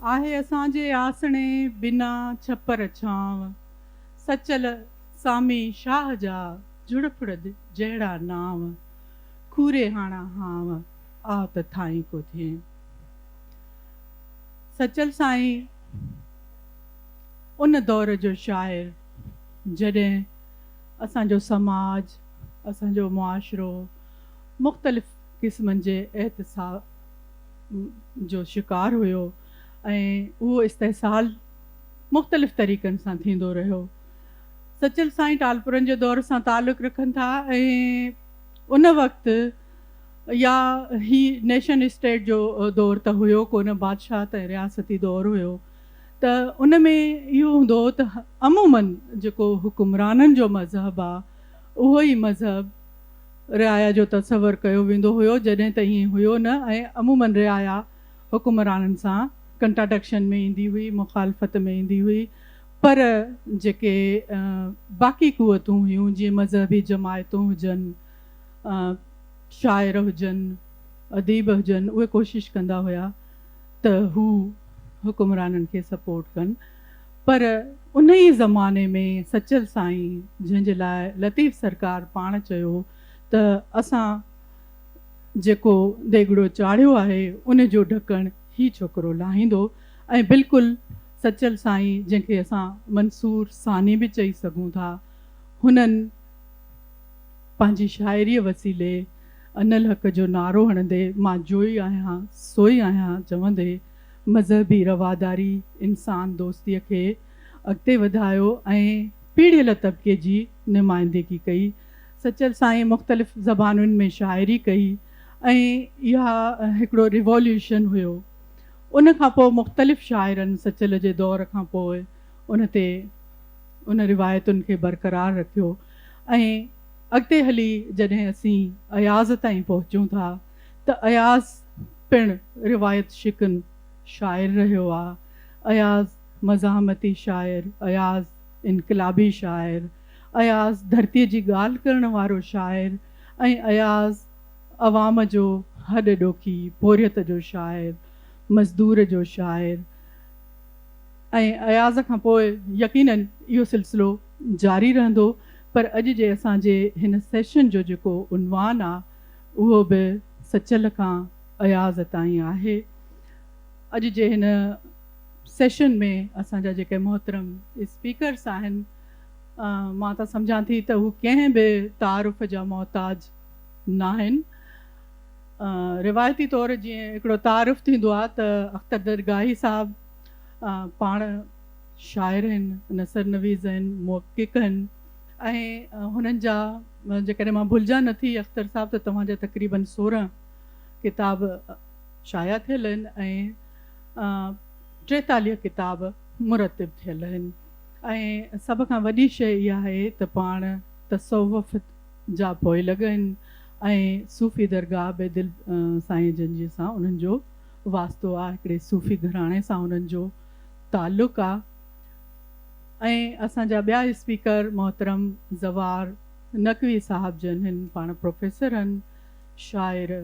آهي اسان جي آسڻي بنا ڇپر ڇانو، سچل سامي شاهه جا جڙ ڦڙ جهڙا نانء، کوري هاڻا هانء، آء ته ٿائين ڪو ٿئين. سچل سائين ان دور جو شاعر جڏهن اسان جو سماج، اسان جو معاشرو مختلف قسمن جي احتساب جو شڪار هيو ۽ اهو استحصال مختلف طريقن سان ٿيندو رهيو. سچل سائين ٽالپرن جي دور سان تعلق رکن ٿا ۽ ان وقت يا هي نيشن اسٽيٽ جو دور ته هيو ڪونه، بادشاهت ۽ رياستي دور هيو ته ان ۾ اهو هوندو هو ته عموماً جيڪو حڪمرانن جو مذهب آ اهو ئي مذهب رعايا جو تصور ڪيو ويندو هيو جڏهن ته ائين هيو نه ۽ عموماً رعايا حڪمرانن سان ڪنٽراڊڪشن ۾ ايندي هئي، مخالفت ۾ ايندي هئي پر جيڪي باقي قوتون هيون جيئن مذهبي جماعتون هجن، شاعر هجن، اديب هجن اهي ڪوشش ڪندا هيا ته هو حڪمرانن کي سپورٽ ڪن پر انهي زماني ۾ سچل سائين جنهن جي لاء لطيف سرڪار پاڻ چيو ته اسان جيڪو ديڳڙو چاڙهيو آهي ان جو ڍڪڻ هي ڇوڪرو لاهيندو ۽ بلڪل سچل سائين جنهن کي اسان منصور ثاني به چئي سگهون ٿا هنن پنهنجي شاعريء وسيلي انالحق جو نعرو هڻندي مان جوئي آهيان سوئي آهيان چوندي مذهبي رواداري، انسان دوستيء کي اڳتي وڌايو ۽ پيڙهيل طبقي جي نمائندگي ڪئي. سچل سائين مختلف زبانن ۾ شاعري ڪئي ۽ اها هڪڙو ريووليوشن هيو. ان کان پوء مختلف شاعرن سچل جي دور کان پوء ان تي ان روايتن کي برقرار رکيو ۽ اڳتي هلي جڏهن اسين اياز تائين پهچون ٿا ته اياز پڻ روايت شڪن شاعر رهيو آ. اياز مزاحمتي شاعر، اياز انقلابي شاعر، اياز ڌرتيء جي ڳالهه ڪرڻ وارو شاعر ۽ اياز عوام جو هڏ ڏوکي پورهيت جو شاعر، مزدور جو شاعر ۽ اياز کان پوء يقينن اهو سلسلو جاري رهندو پر اڄ جي اسان جي هن سيشن جو جيڪو عنوان آ اهو به سچل کان اياز تائين آهي. اڄ جي هن سيشن ۾ اسان جا جيڪي محترم اسپيڪرس آهن مان ته سمجهان ٿي ته هو ڪنهن به تعارف جا محتاج ناهن. روايتي طور جيئن هڪڙو تعارف ٿيندو آ ته اختر درگاهي صاحب پاڻ شاعر آهن، نثر نويس آهن، محقق آهن ۽ هنن جا جيڪڏهن مان ڀلجان نه ٿي اختر صاحب ته توهان جا تقريبن 16 ڪتاب شايع ٿيل آهن ۽ 43 ڪتاب مرتب ٿيل آهن ۽ سڀ کان وڏي شيء اها آهي ته پاڻ تصوف جا پوئلڳ آهن ۽ صوفي درگاهه بيدل سائين جن جي سان انهن جو واسطو آ، هڪڙي صوفي گهراڻي سان انهن جو تعلق آ ۽ اسان جا ٻيا اسپيڪر محترم زوار نقوي صاحب جن هن پاڻ پروفيسر هن، شاعر،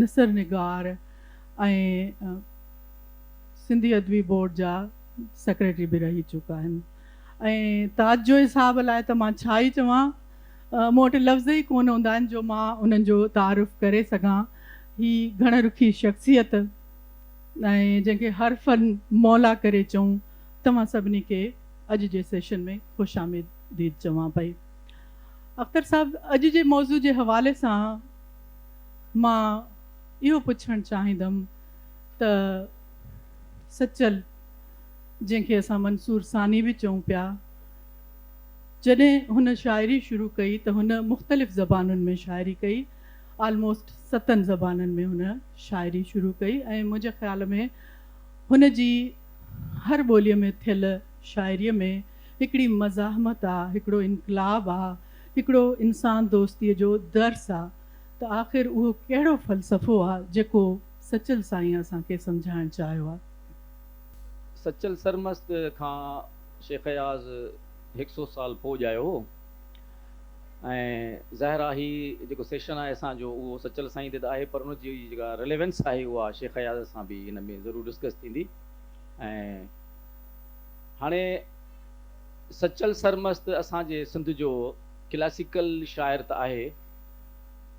نثر نگار ۽ سنڌي ادبي بورڊ جا سيڪريٽري به رهي چڪا آهن ۽ تاج جويي صاحب لاء ته مان ڇا ئي چوان مون وٽ لفظ ئي ڪونه هوندا آهن جو مان انهن جو تعارف ڪري سگهان. هي گهڻ رخي شخصيت ۽ جنهن کي هر فن مولا ڪري چئون، توهان سڀني کي اڄ جي سيشن ۾ خوش آمديد چوان پئي. اختر صاحب اڄ جي موضوع جي حوالي سان مان اهو پڇڻ چاهيندم ته سچل جنهن کي اسان منصور ثاني به چئون پيا، جڏهن هن شاعري شروع ڪئي ته هن مختلف زبانن ۾ شاعري ڪئي، آلموسٽ ستن زبانن ۾ هن شاعري شروع ڪئي ۽ منهنجي خيال ۾ هن جي هر ٻوليء ۾ ٿيل شاعريء ۾ هڪڙي مزاحمت آ، هڪڙو انقلاب آ، هڪڙو انسان دوستيء جو درس آ ته آخر اهو ڪهڙو فلسفو آ جيڪو سچل سائين اسان کي سمجهائڻ چاهيو آ. سچل سرمست کان شيخ اياز هڪ سو سال پوء ڄايو هو. ۽ ظاهر آهي هي جيڪو سيشن آهي اسان جو اهو سچل سائين تي ته آهي پر ان جي جيڪا رليونس آهي اها شيخ اياز سان به هن ۾ ضرور ڊسڪس ٿيندي ۽ هاڻي سچل سرمست اسان جي سنڌ جو ڪلاسيڪل شاعر ته آهي،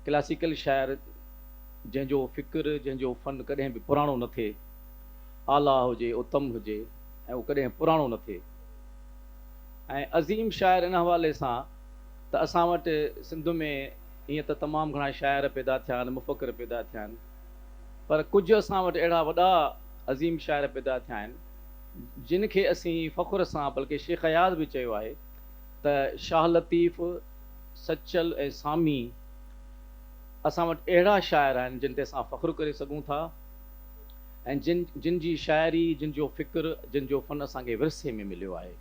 ڪلاسيڪل شاعر جنهن جو فڪر جنهن جو فن ڪڏهن به پراڻو نه ٿئي، اعليٰ هجي اتم هجي ۽ اهو ڪڏهن پراڻو نه ٿئي ۽ عظيم شاعر ان حوالي سان ته اسان وٽ سنڌ ۾ ائين ته تمام گهڻا شاعر پيدا ٿيا آهن، مفڪر پيدا ٿيا آهن، پر ڪجهه اسان وٽ اهڙا وڏا عظيم شاعر پيدا ٿيا آهن، جن کي اسين فخر سان بلڪه شيخ اياز به چيو آهي ته شاهه لطيف، سچل ۽ سامي اسان وٽ اهڙا شاعر آهن، جن تي اسان فخر ڪري سگهون ٿا ۽ جن جن جي شاعري، جن جو فڪر، جن جو فن اسان کي ورثي ۾ مليو آهي.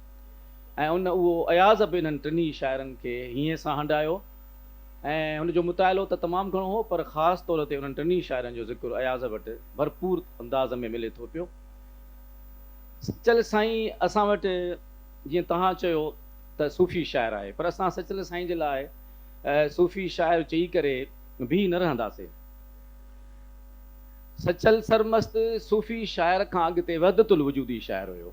۽ ان اهو اياز به انهن ٽنهي شاعرن کي هينئين سان هنڊايو ۽ هن جو مطالعو ته تمام گهڻو هو پر خاص طور تي انهن ٽنهي شاعرن جو ذڪر اياز وٽ ڀرپور انداز ۾ ملي ٿو پيو. سچل سائين اسان وٽ جيئن توهان چيو ته صوفي شاعر آهي پر اسان سچل سائين جي لاء صوفي شاعر چئي ڪري بيهي نه رهنداسين. سچل سرمست صوفي شاعر کان اڳتي وحدت الوجودي شاعر هيو.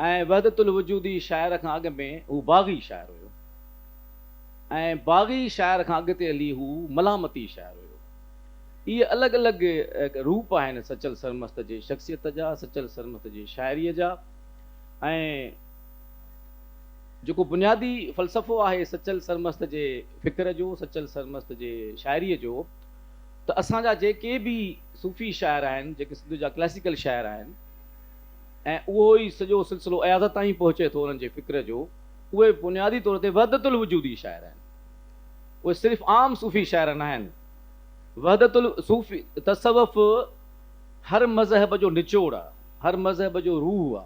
۽ وحدت الوجودي شاعر کان اڳ ۾ هو باغي شاعر هيو ۽ باغي شاعر کان اڳتي هلي هو ملامتي شاعر هيو. اهي الڳ الڳ روپ آهن سچل سرمست جي شخصيت جا، سچل سرمست جي شاعريء جا ۽ جيڪو بنيادي فلسفو آهي سچل سرمست جي فڪر جو، سچل سرمست جي شاعريء جو ته اسان جا جيڪي به صوفي شاعر آهن، جيڪي سنڌ جا ڪلاسيڪل شاعر آهن، ۽ اهو ئي سڄو سلسلو اياز تائين پهچي ٿو انهن جي فڪر جو، اهي بنيادي طور تي وحدت الوجودي شاعر آهن. اهي صرف عام صوفي شاعر ناهن. وحدت الصوفي تصوف هر مذهب جو نچوڙ آهي، هر مذهب جو روح آهي،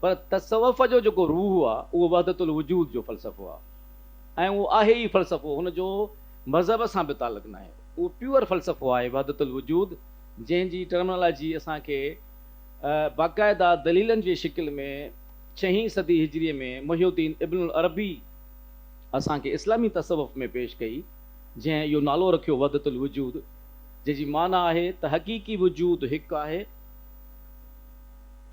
پر تصوف جو جيڪو روح آهي اهو وحدت الوجود جو فلسفو آهي ۽ اهو آهي ئي فلسفو، هن جو مذهب سان به تعلق ناهي، اهو پيور فلسفو آهي وحدت الوجود جنهن جي ٽرمنالاجي اسان کي باقاعده دليلن جي شڪل ۾ ڇهين صدي هجريء ۾ محي الدين ابن العربي اسان کي اسلامي تصوف ۾ پيش ڪئي، جنهن اهو نالو رکيو وحدت الوجود، جنهن جي معنيٰ آهي ته حقيقي وجود هڪ آهي،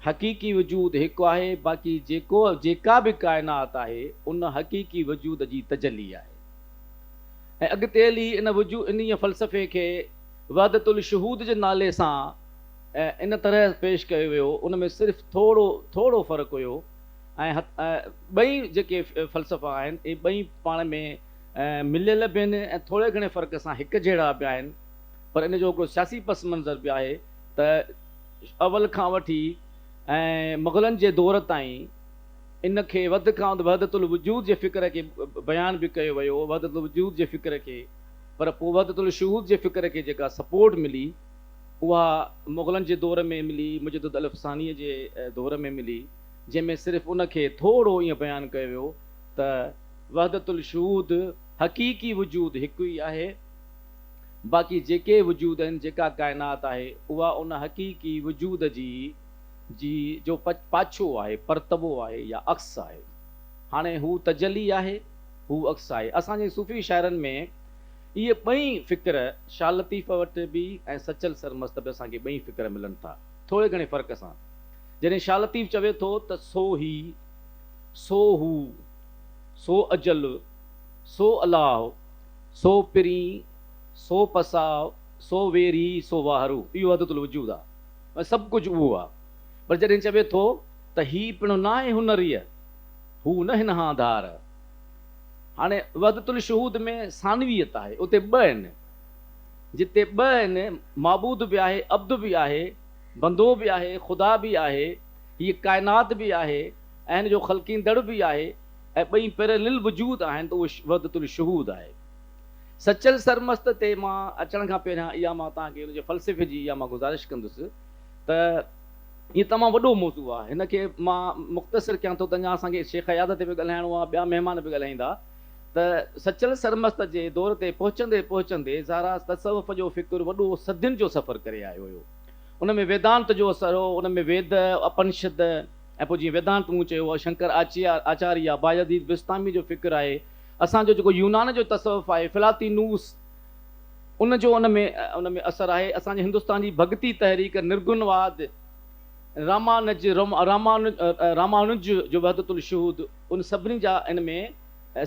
حقيقي وجود هڪ آهي، باقي جيڪو جيڪا به ڪائنات آهي، ان حقيقي وجود جي تجلي آهي. ۽ اڳتي هلي ان وجود انهيء فلسفي کي وحدت الشهود جي نالي سان ان طرح پيش ڪيو ويو، ان ۾ صرف ٿورو ٿورو فرق هيو ۽ ٻئي جيڪي فلسفا آهن اهي ٻئي پاڻ ۾ مليل به آهن ۽ ٿوري گهڻي فرق سان هڪ جهڙا به آهن پر ان جو هڪڙو سياسي پس منظر به آهي ته اول کان وٺي ۽ مغلن جي دور تائين ان کي وڌ کان وڌ وحدت الوجود جي فڪر کي بيان به ڪيو ويو، وحدت الوجود جي فڪر کي پر پوء وحدت الشهود جي فڪر کي جيڪا سپورٽ ملي اها مغلن جي دور ۾ ملي، مجدد الف ثانيء جي دور ۾ ملي، جنهن ۾ صرف ان کي ٿورو ائين بيان ڪيو ويو ته وحدت الشهود، حقيقي وجود هڪ ئي آهي، باقي جيڪي وجود آهن، جيڪا ڪائنات آهي، اها ان حقيقي وجود جي جي جو پاڇو آهي، پرتوو آهي يا عڪس آهي. هاڻي هو تجلي آهي، هو عڪس آهي. اسان جي صوفي شاعرن ۾ اهي ٻئي فڪر شاهه لطيف وٽ به ۽ سچل سرمست به اسان کي ٻئي فڪر ملن ٿا، ٿوري گهڻي فرق سان. جڏهن شاهه لطيف چوي ٿو ته سو هي، سو هو، سو اجل، سو الله، سو پرين، سو پساء، سو ويري، سو واهرو، اهو وحدت الوجود آ ۽ سڀ ڪجهه اهو آ. پر جڏهن چوي ٿو ته هي پڻ ناهي هن ريء، هو نه هن هان ڌار. هاڻي وحدت الشهود ۾ ثانويت آهي، اتي ٻه آهن. جتي ٻه آهن، معبود به آهي، عبد به آهي، بندو به آهي، خدا به آهي، هيء ڪائنات به آهي ۽ هن جو خلقيندڙ به آهي ۽ ٻئي پيرلل وجود آهن ته اهو وحدت الشهود آهي. سچل سرمست تي مان اچڻ کان پهريان اها مان توهان کي ان جي فلسفي جي اها مان گذارش ڪندس ته هي تمام وڏو موضوع آهي، هن کي مان مختصر ڪيان ٿو ته اڃا اسان کي شيخ اياز تي به ڳالهائڻو آهي، ٻيا مهمان به ڳالهائيندا ته سچل سرمست جي دور تي پهچندي پهچندي زارا تصوف جو فڪر وڏو صدين جو سفر ڪري آيو هيو. ان ۾ ويدانت جو اثر هو، ان ۾ ويد، اپنشد ۽ پوء جيئن ويدانت مون چيو شنڪر آچاريا، بايزيد بسطامي جو فڪر آهي. اسان جو جيڪو يونان جو تصوف آهي، فلاطينوس، ان جو ان ۾ ان ۾ اثر آهي. اسان جي هندستان جي ڀڳتي تحريڪ، نرگن واد، رامانج، رامانج جو وحدت الشهود، ان سڀني جا ان ۾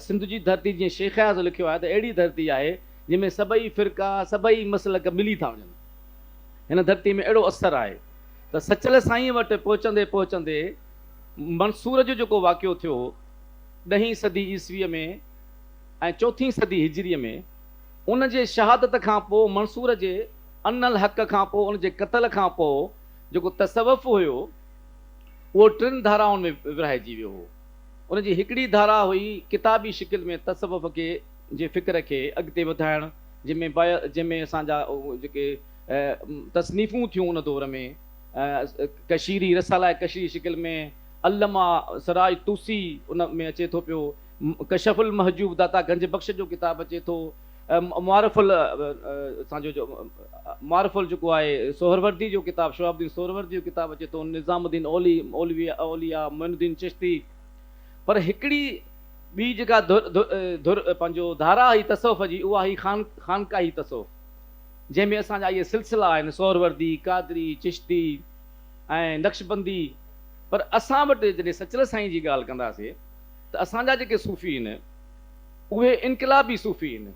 سنڌ جي ڌرتي جيئن شيخ اياز لکيو آهي ته اهڙي ڌرتي آهي جنهن ۾ سڀئي فرقا، سڀئي مسلڪ ملي ٿا وڃن. هن ڌرتي ۾ اهڙو اثر آهي ته سچل سائينء وٽ پهچندي پهچندي منصور جو جيڪو واقعو ٿيو هو ڏهين صدي عيسويء ۾ ۽ چوٿين صدي هجريء ۾ ان جي شهادت کان پوء منصور جي ان الحق کان پوء ان جي قتل کان پوء جيڪو تصوف هيو اهو ٽن ڌارائن ۾ ورهائجي ويو هو. ان جي هڪڙي ڌارا هئي ڪتابي شڪل ۾ تصوف کي جي فڪر کي اڳتي وڌائڻ جنهن ۾ جنهن ۾ اسان جا جيڪي تصنيفون ٿيون ان دور ۾ ڪشيري رساله ڪشيري شڪل ۾ علامه سراج طوسي ان ۾ اچي ٿو پيو ڪشف المحجوب داتا گنج بخش جو ڪتاب اچي ٿو معارف ال اسان جو معارف ال جيڪو آهي سهروردي جو ڪتاب شهاب الدين سهروردي جو ڪتاب اچي ٿو نظام الدين اولي اولوي اولياء معين الدين چشتي پر هڪڙي ٻي جيڪا ڌر ڌر پنهنجو ڌارا هئي تصوف جي اها هئي خان خانقاهي تصوف جنهن ۾ اسان جا اهي سلسلا آهن سهروردي قادري چشتي ۽ نقشبندي پر اسان وٽ جڏهن سچل سائين جي ڳالهه ڪنداسي ته اسان جا جيڪي صوفي آهن اهي انقلابي صوفي آهن،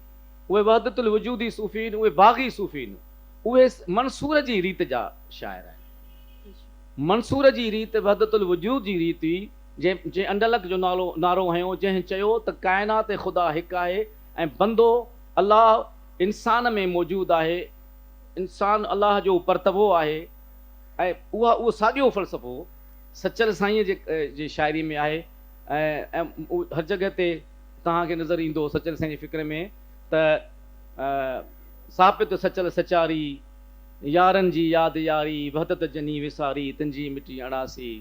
اهي وحدت الوجودي صوفي آهن، اهي باغي صوفي آهن، اهي منصور جي ريت جا شاعر آهن. منصور جي ريت وحدت الوجود جي ريت هئي، جنهن جنهن انڊلڪ جو نالو نعرو هنيو، جنهن چيو ته ڪائنات خدا هڪ آهي ۽ بندو الله انسان ۾ موجود آهي، انسان الله جو پرتوو آهي ۽ اها اهو ساڳيو فلسفو سچل سائينء جي جي شاعريء ۾ آهي ۽ هر جڳهه تي توهان کي نظر ايندو سچل سائين جي فڪر ۾ ته ثابت سچل سچاري، يارن جي ياد ياري، وحدت جني وساري، تن جي مٽي اڻاسي.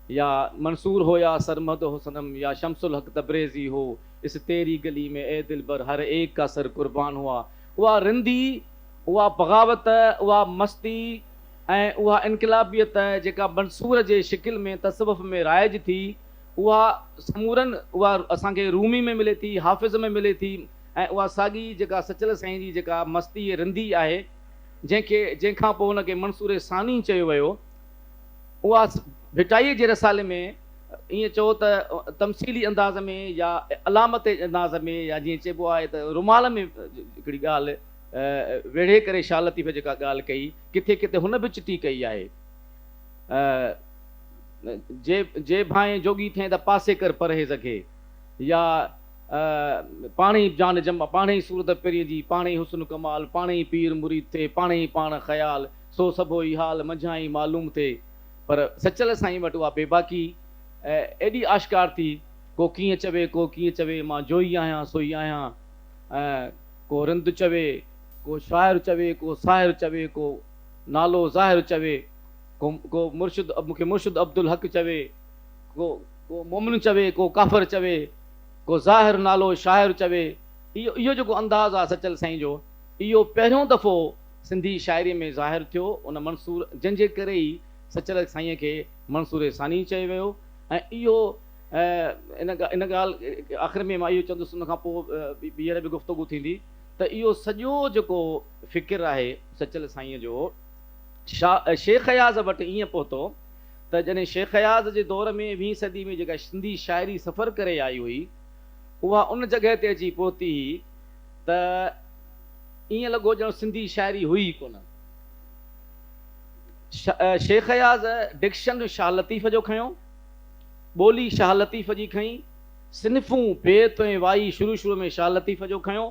يا منصور هو يا سرمد هو صنم، يا شمس الحق تبريزي هو، اس تيري گلي ۾ اي دلبر هر ايڪ ڪا سر قربان هئا. اها رندي، اها بغاوت، اها مستي ۽ اها انقلابيت جيڪا منصور جي شڪل ۾ تصوف ۾ رائج ٿي، اها سمورن اها اسان کي رومي ۾ ملي ٿي، حافظ ۾ ملي ٿي ۽ اها ساڳي جيڪا سچل سائين جي جيڪا مستي رندي آهي، جنهن کي جنهن کان پوء ان کي منصور ثاني چيو ويو، اها ڀٽائيء جي رسالي ۾ ائين چئو ته تمثيلي انداز ۾ يا علامتي انداز ۾ يا جيئن چئبو آهي ته رومال ۾ هڪڙي ڳالهه ويڙهي ڪري شاهه لطيف جيڪا ڳالهه ڪئي، ڪٿي ڪٿي هن به چٽي ڪئي آهي. جي جي ڀانئين جوڳي ٿئين ته پاسي ڪر پرهيز کي يا پاڻهي جان جمع پاڻهي صورت پرين جي پاڻهي حسن ڪمال پاڻهي پير مريد ٿئي پاڻهي پاڻ خيال سو سڀوئي حال منجهان ئي معلوم ٿئي پر سچل سائين وٽ اها بيباڪي ايڏي آشڪار ٿي ڪو ڪيئن چوي ڪو ڪيئن چوي مان جوئي آهيان سوئي آهيان ڪو رند چوي ڪو شاعر چوي ڪو ساحر چوي ڪو نالو ظاهر چوي ڪو ڪو مرشد مون کي مرشد عبدالحق چوي ڪو ڪو مومن چوي ڪو ڪافر چوي ڪو ظاهر نالو شاعر چوي اهو اهو جيڪو انداز آهي سچل سائين جو اهو پهريون دفعو سنڌي شاعري ۾ ظاهر ٿيو ان منصور جنهن جي ڪري ئي سچل سائين کي منصور ثاني چيو ويو ۽ اهو ان ان ڳالهه آخر ۾ مان اهو چوندس ان کان پوء ٻيهر به گفتگو ٿيندي ته اهو سڄو جيڪو فڪر آهي سچل سائينء جو شيخ اياز وٽ ائين پهتو ته جڏهن شيخ اياز جي دور ۾ ويهين صدي ۾ جيڪا سنڌي شاعري سفر ڪري آئي هئي اها ان جڳهه تي اچي پهتي هئي ته ائين لڳو ڄڻ سنڌي شاعري هئي ئي ڪونه. شيخ اياز ڊڪشن شاهه لطيف جو کنيو، ٻولي شاهه لطيف جي کنئي، صنفون بيت ۽ وائي شروع شروع ۾ شاهه لطيف جو کنيو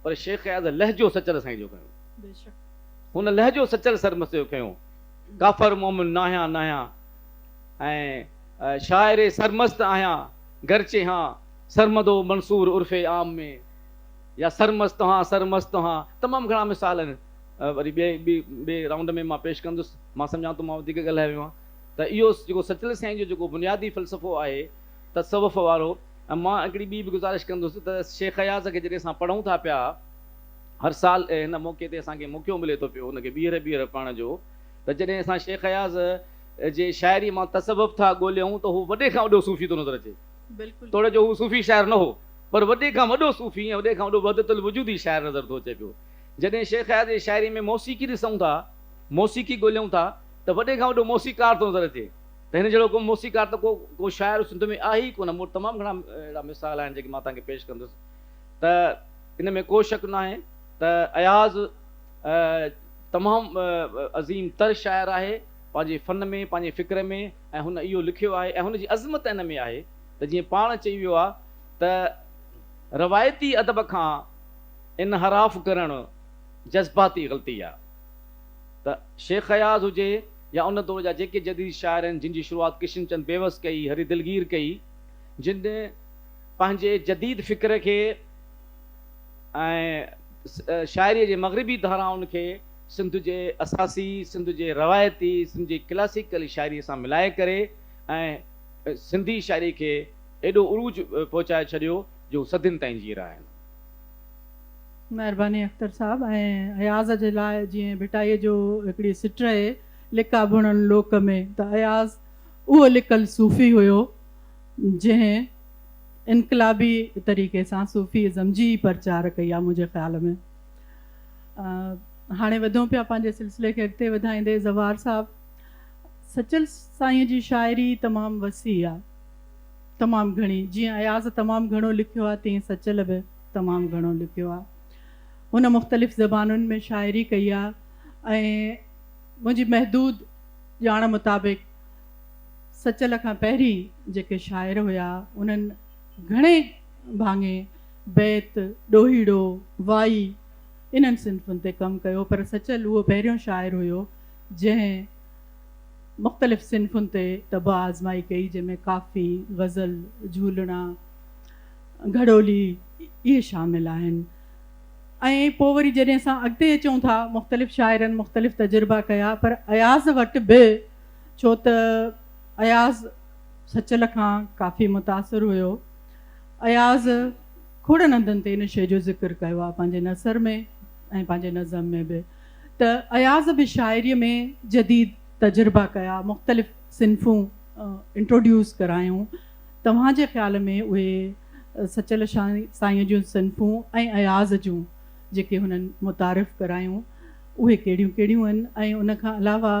پر شيخ اياز لهجو سچل سائين جو کنيو. هن لهجو سچل سرمست جو کنيو. ڪافر مومن ناهيان ناهيان ۽ شاعر سرمست آهيان گرچه هان سرمدو منصور عرف عام ۾ يا سرمست هان سرمست هان تمام گهڻا مثال آهن وري ٻئي ٻئي رائونڊ ۾ مان پيش ڪندس مان سمجهان ٿو مان وڌيڪ ڳالهائي ويو آهيان ته اهو جيڪو سچل سائين جو جيڪو بنيادي فلسفو آهي تصوف وارو ۽ مان هڪڙي ٻي به گذارش ڪندس ته شيخ اياز کي جڏهن اسان پڙهون ٿا پيا هر سال هن موقعي تي اسان کي موقعو ملي ٿو پيو ان کي ٻيهر ٻيهر پڙهڻ جو ته جڏهن اسان شيخ اياز جي شاعري مان تصوف ٿا ڳوليون ته هو وڏي کان وڏو صوفي ٿو نظر اچي توڙي جو هو صوفي شاعر نه هو. پر وڏي کان وڏو صوفي ۽ وڏي کان وڏو وحدت الوجودي شاعر نظر ٿو اچي پيو. جڏهن شيخ اياز جي شاعري ۾ موسيقي ڏسون ٿا، موسيقي ڳوليون ٿا ته وڏي کان وڏو موسيقار ٿو نظر اچي ته هن جهڙو ڪو موسيقار ته ڪو ڪو شاعر سنڌ ۾ آهي ئي ڪونه. مون وٽ تمام گهڻا اهڙا مثال آهن جيڪي مان توهان کي پيش ڪندس ته ان ۾ ڪو شڪ ناهي ته اياز تمام عظيم تر شاعر آهي پنهنجي فن ۾ پنهنجي فڪر ۾ ۽ هن اهو لکيو آهي ۽ هن جي عظمت ان ۾ آهي ته جيئن پاڻ چئي ويو آهي ته روايتي ادب کان انحراف ڪرڻ جذباتي غلطي آهي ته شيخ اياز هجي يا ان دور جا جيڪي جديد شاعر آهن جن جي شروعات ڪشن چند بيوس ڪئي، هري دلگير ڪئي، جن پنهنجي جديد فڪر کي ۽ شاعريء جي مغربي ڌارائن کي سنڌ جي اساسي، سنڌ جي روايتي، سنڌ جي ڪلاسيڪل شاعريء سان ملائي ڪري ۽ سنڌي شاعريء کي ايڏو عروج پهچائي ڇڏيو جو صدين تائين جيئرا آهن. مهرباني اختر صاحب ۽ اياز جي لاء جيئن ڀٽائيء جو هڪڙي سٽ اهي لڪا ڀڻن لوڪ ۾ ته اياز اهو لڪل صوفي هيو جنهن انقلابي طريقي سان صوفي ازم جي ئي پرچار ڪئي آهي منهنجي خيال ۾. هاڻي وڌون پيا پنهنجي سلسلي کي اڳتي وڌائيندي زوار صاحب سچل سائين جي شاعري تمام وسيع آ تمام گهڻي جيئن اياز تمام گهڻو لکيو آ تيئن سچل به تمام گهڻو لکيو آ هن مختلف زبانن ۾ شاعري ڪئي آ ۽ منهنجي محدود ڄاڻ مطابق سچل کان پهرين جيڪي شاعر هيا انهن گهڻي ڀاڱي بيت، ڏوهيڙو، وائي انهن صنفن تي ڪم ڪيو پر سچل اهو پهريون شاعر هيو جنهن مختلف صنفن تي طبع آزمائي ڪئي جنهن ۾ ڪافي، غزل، جهولڻا، گهڙولي اهي شامل آهن ۽ پوء وري جڏهن اسان اڳتي اچون ٿا مختلف شاعرن مختلف تجربا ڪيا پر اياز وٽ به ڇو ته اياز سچل کان ڪافي متاثر هيو. اياز کوڙن هنڌن تي ان شيء جو ذڪر ڪيو آهي پنهنجي نثر ۾ ۽ پنهنجي نظم ۾ به ته اياز به شاعريء ۾ جديد تجربا ڪيا، مختلف صنفون انٽروڊيوس ڪرايون. توهان جي خيال ۾ اهي سچل سائينء جون صنفون ۽ اياز جون جيڪي هنن متعارف ڪرايون اهي ڪهڙيون ڪهڙيون آهن ۽ ان کان علاوه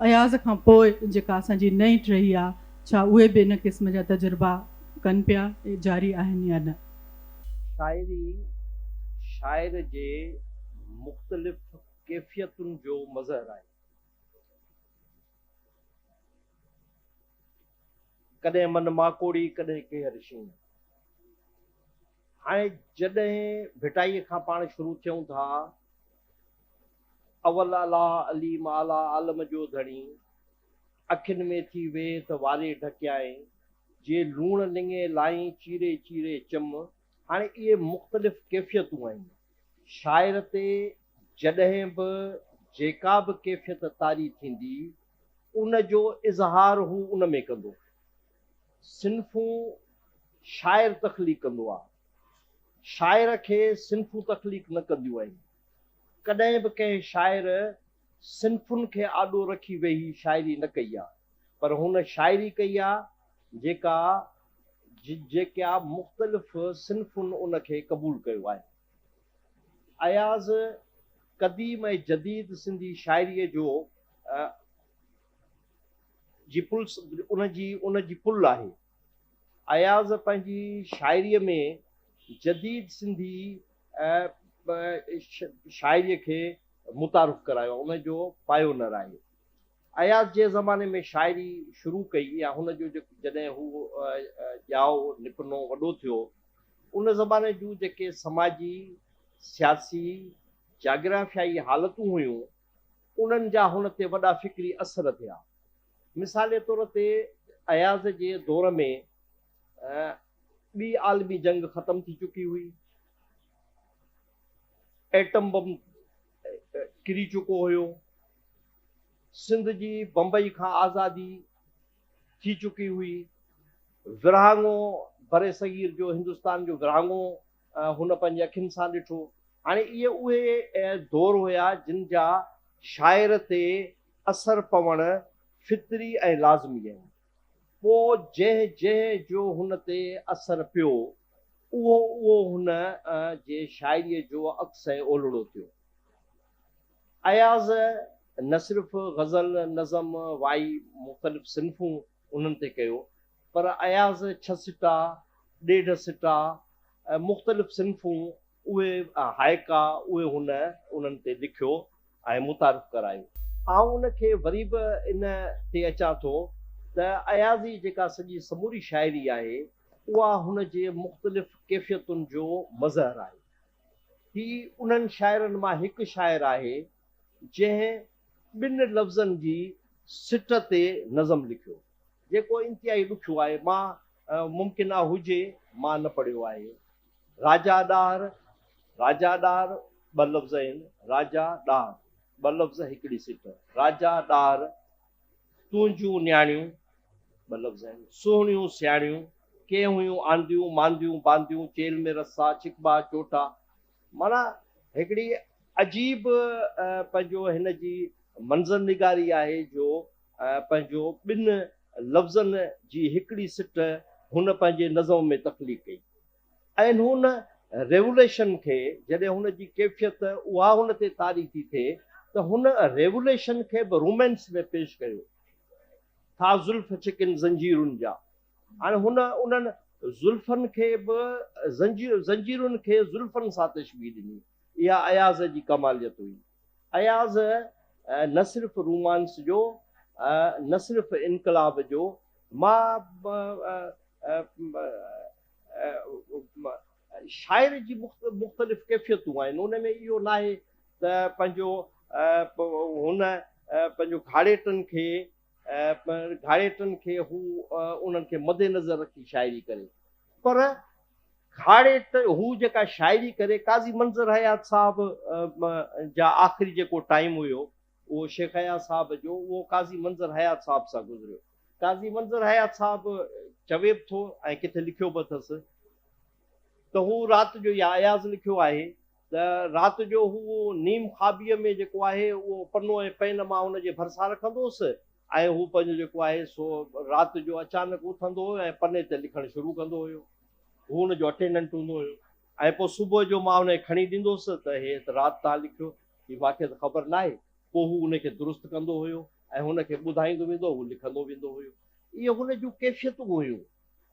اياز کان پوء جيڪا اسان جي نئين ٽهي آ ڇا اهي به ان قسم جا تجربا ڪن پيا، جاري آهن يا نه؟ شاعري شاعر جي مختلف ڪيفيتن جو مظهر آهي. ڪڏهن من ماڪوڙي ڪڏهن ڪيهر شينهن. هاڻي جڏهن ڀٽائيء کان پاڻ شروع ٿيون ٿا، اول الله عليم اعليٰ عالم جو ڌڻي، اکين ۾ ٿي ويهه ته واري ڍڪيائين، جي لوڻ لڱي لائين چيري چيري چم، هاڻي اهي مختلف ڪيفيتون آهن. شاعر تي جڏهن به جيڪا به ڪيفيت طاري ٿيندي، ان جو اظهار هو ان ۾ ڪندو. صنفون شاعر تخليق ڪندو آهي. شاعر کي صنفون تخليق نه ڪنديون آهن. ڪڏهن به ڪنهن شاعر صنفن کي آڏو رکي ويهي شاعري نه ڪئي آ پر هن شاعري ڪئي آ جيڪا جيڪا مختلف صنفن ان کي قبول ڪيو آهي. اياز قديم ۽ جديد سنڌي شاعريء جو جي پل ان جي ان جي پل آهي. اياز پنهنجي شاعريء ۾ جديد سنڌي شاعريء کي متعارف ڪرايو ان جو پايونر آهي. اياز جنهن زماني ۾ شاعري شروع ڪئي يا هن جو جڏهن هو ڄائو، نپنو، وڏو ٿيو، ان زماني جون جيڪي سماجي، سياسي، جاگرافيائي حالتون هيون، انهن جا هن تي وڏا فڪري اثر ٿيا. مثالي طور تي اياز جي دور ۾ ٻي عالمي جنگ ختم ٿي چڪي هئي. ايٽم بم ڪري چڪو هيو. سنڌ جي بمبئي کان آزادي ٿي چڪي هئي. ورهاڱو برصغير جو هندستان جو ورهاڱو هن پنهنجي اکين سان ڏٺو. هاڻي اهي اهي دور هيا جن جا شاعر تي اثر پوڻ فطري ۽ لازمي آهن. پوء جنهن جنهن جو هن تي اثر پيو. اهو اهو هن جي شاعريء جو عڪس ۽ اولڙو ٿيو. اياز نه صرف غزل، نظم، وائي مختلف صنفون انهن تي ڪيو پر اياز ڇھ سٽا، ڏيڍ سٽا، مختلف صنفون اهي هائيڪا اهي هن انهن تي لکيو ۽ متعارف ڪرايو. آئون ان کي وري به ان تي اچان ٿو ته اياز جي جيڪا سڄي سموري شاعري آهي اها هن جي مختلف ڪيفيتن جو مظهر آهي. هي انهن شاعرن مان هڪ شاعر آهي جنهن ٻن لفظن جي سٽ تي نظم لکيو. جيڪو انتهائي ڏکيو آهي. مان ممڪن آ هجي مان نه پڙهيو آهي. راجا ڏاهر، راجا ڏاهر ٻه لفظ آهن، راجا ڏاهر ٻه لفظ هڪڙي سٽ، راجا ڏاهر تنهنجون نياڻيون ٻه لفظ آهن، سهڻيون سياڻيون، ڪي هيون آنديون مانديون بانديون چيلهه ۾ رسا ڇڪبا چوٽا معنيٰ هڪڙي عجيب پنهنجو هن جي منظر نگاري آهي جو پنهنجو ٻن لفظن جي هڪڙي سٽ هن پنهنجي نظم ۾ تخليق ڪئي ۽ هن ريوليشن کي جڏهن هن جي ڪيفيت اها هن تي طاري ٿي ٿئي ته هن ريوليشن کي به رومانس ۾ پيش ڪيو ٿا زلف ڇڪن زنجيرن جا هاڻي هن انهن زلفن کي به زنجيرن کي زلفن سان تشبيهه ڏني. اها اياز جي ڪماليت هئي. اياز نه صرف رومانس جو، نه صرف انقلاب جو، مان شاعر جي مختلف ڪيفيتون آهن، ان ۾ اهو ناهي ته پنهنجو هن پنهنجو گهاڙيٽن کي گهاڙيٽن کي هو انهن کي مد نظر رکي شاعري ڪري پر گهاڙيٽ هو جيڪا شاعري ڪري قاضي منظر حيات صاحب جا آخري جيڪو ٽائيم هيو اهو شيخ اياز صاحب جو اهو قاضي منظر حيات صاحب سان گذريو قاضي منظر حيات صاحب چوي به ٿو ۽ ڪٿي لکيو به اٿس ته هو رات جو يا اياز لکيو آهي ته رات جو هو نيم خوابيء ۾ جيڪو آهي اهو پنو ۽ پين مان هن جي ڀرسان رکندو هوس ۽ هو پنهنجو جيڪو آهي سو رات جو اچانڪ اٿندو هيو ۽ پني تي لکڻ شروع ڪندو هيو. هو هن جو اٽينڊنٽ هوندو هيو ۽ پوء صبح جو مان هن کي کڻي ڏيندو هوس ته هي ته رات تان لکيو هي مان کي ته خبر ناهي. پوء هو ان کي درست ڪندو هيو ۽ هن کي ٻڌائيندو ويندو هو لکندو ويندو هيو. اهي هن جون ڪيفيتون هيون.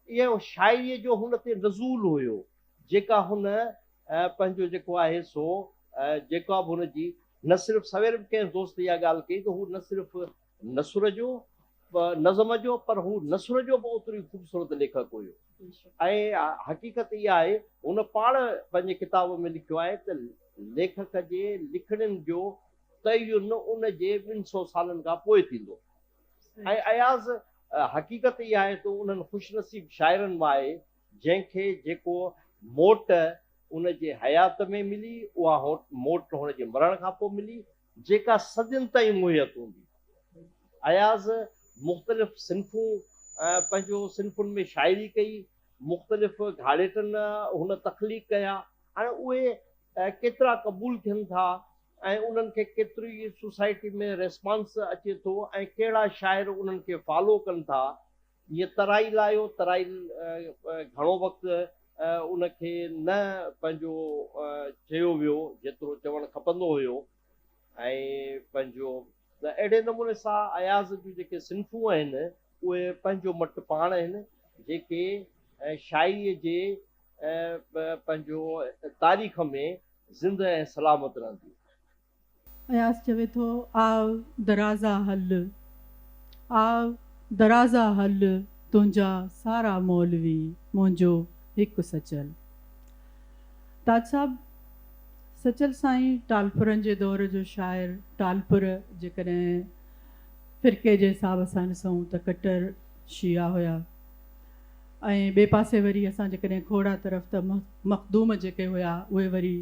اهو شاعريء جو هن تي نزول هيو جيڪا هن پنهنجو جيڪو آهي سو جيڪا به هن جي نه صرف سوير به ڪنهن دوست اها ڳالهه ڪئي ته هو نه صرف نثر جو نظم جو پر هو نثر جو به اوترو ئي خوبصورت ليکڪ هيو ۽ حقيقت اها آهي هن پاڻ پنهنجي ڪتاب ۾ لکيو آهي ته ليکڪ جي لکڻين جو تعين ان جي ٻن سئو سالن کان پوء ٿيندو ۽ اياز حقيقت اها آهي ته انهن خوش نصيب شاعرن مان آهي جنهن کي جيڪو موٽ ان جي حيات ۾ ملي، اها موٽ هن جي مرڻ کان پوء ملي، جيڪا صدين تائين مهيت هوندي. اياز مختلف صنفون پنهنجو صنفن ۾ شاعري ڪئي، مختلف گهاڙيٽن هن تخليق ڪيا، هاڻي اهي ڪيترا قبول ٿين ٿا ۽ انهن کي ڪيتري سوسائٽي ۾ ريسپانس اچي ٿو ۽ ڪهڙا شاعر انهن کي فالو ڪن ٿا، جيئن ترائيل لايو، ترائيل گهڻو وقت ان کي نه پنهنجو چيو ويو جيترو چوڻ کپندو هيو ۽ پنهنجو ته اهڙي نموني سان اياز جون جيڪي صنفون آهن اهي پنهنجو مٽ پاڻ آهن جيڪي شاعريء جي پنهنجو تاريخ ۾ زندهه ۽ سلامت رهنديون. اياز چوي ٿو، آء درازا هل، آء درازا هل، تنهنجا سارا مولوي، منهنجو هڪ سچل. تاج صاحب، سچل سائين ٽالپرن جي دور جو شاعر، ٽالپر جيڪڏهن فرقي جي حساب سان ڏسون ته ڪٽر شيعا هيا ۽ ٻئي پاسي وري اسان جيڪڏهن کوڙا طرف ته مخدوم جيڪي هيا اهي وري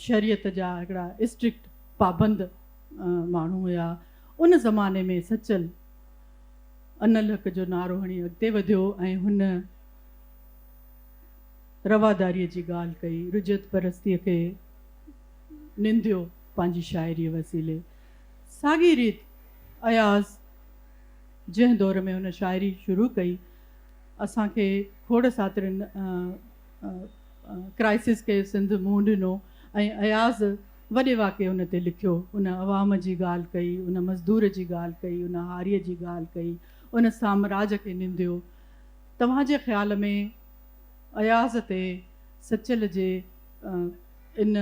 شريعت جا هڪڙا اسٽرڪٽ پابند ماڻهو هيا. ان زماني ۾ سچل انالحق جو نعرو هڻي اڳتي وڌيو ۽ هن رواداريء جي ڳالهه ڪئي، رجعت پرستيء کي ننديو پنهنجي شاعريء وسيلي. ساڳي ريت اياز جنهن دور ۾ هن شاعري شروع ڪئي، اسان کي کوڙ ساترين ڪرائسس کي سنڌ منهن ڏنو ۽ اياز وڏي واڪي ان تي لکيو، ان عوام جي ڳالهه ڪئي، ان مزدور جي ڳالهه ڪئي، ان هاريء جي ڳالهه ڪئي، ان سامراج کي ننديو. توهان جي خيال ۾ اياز تي سچل جي ان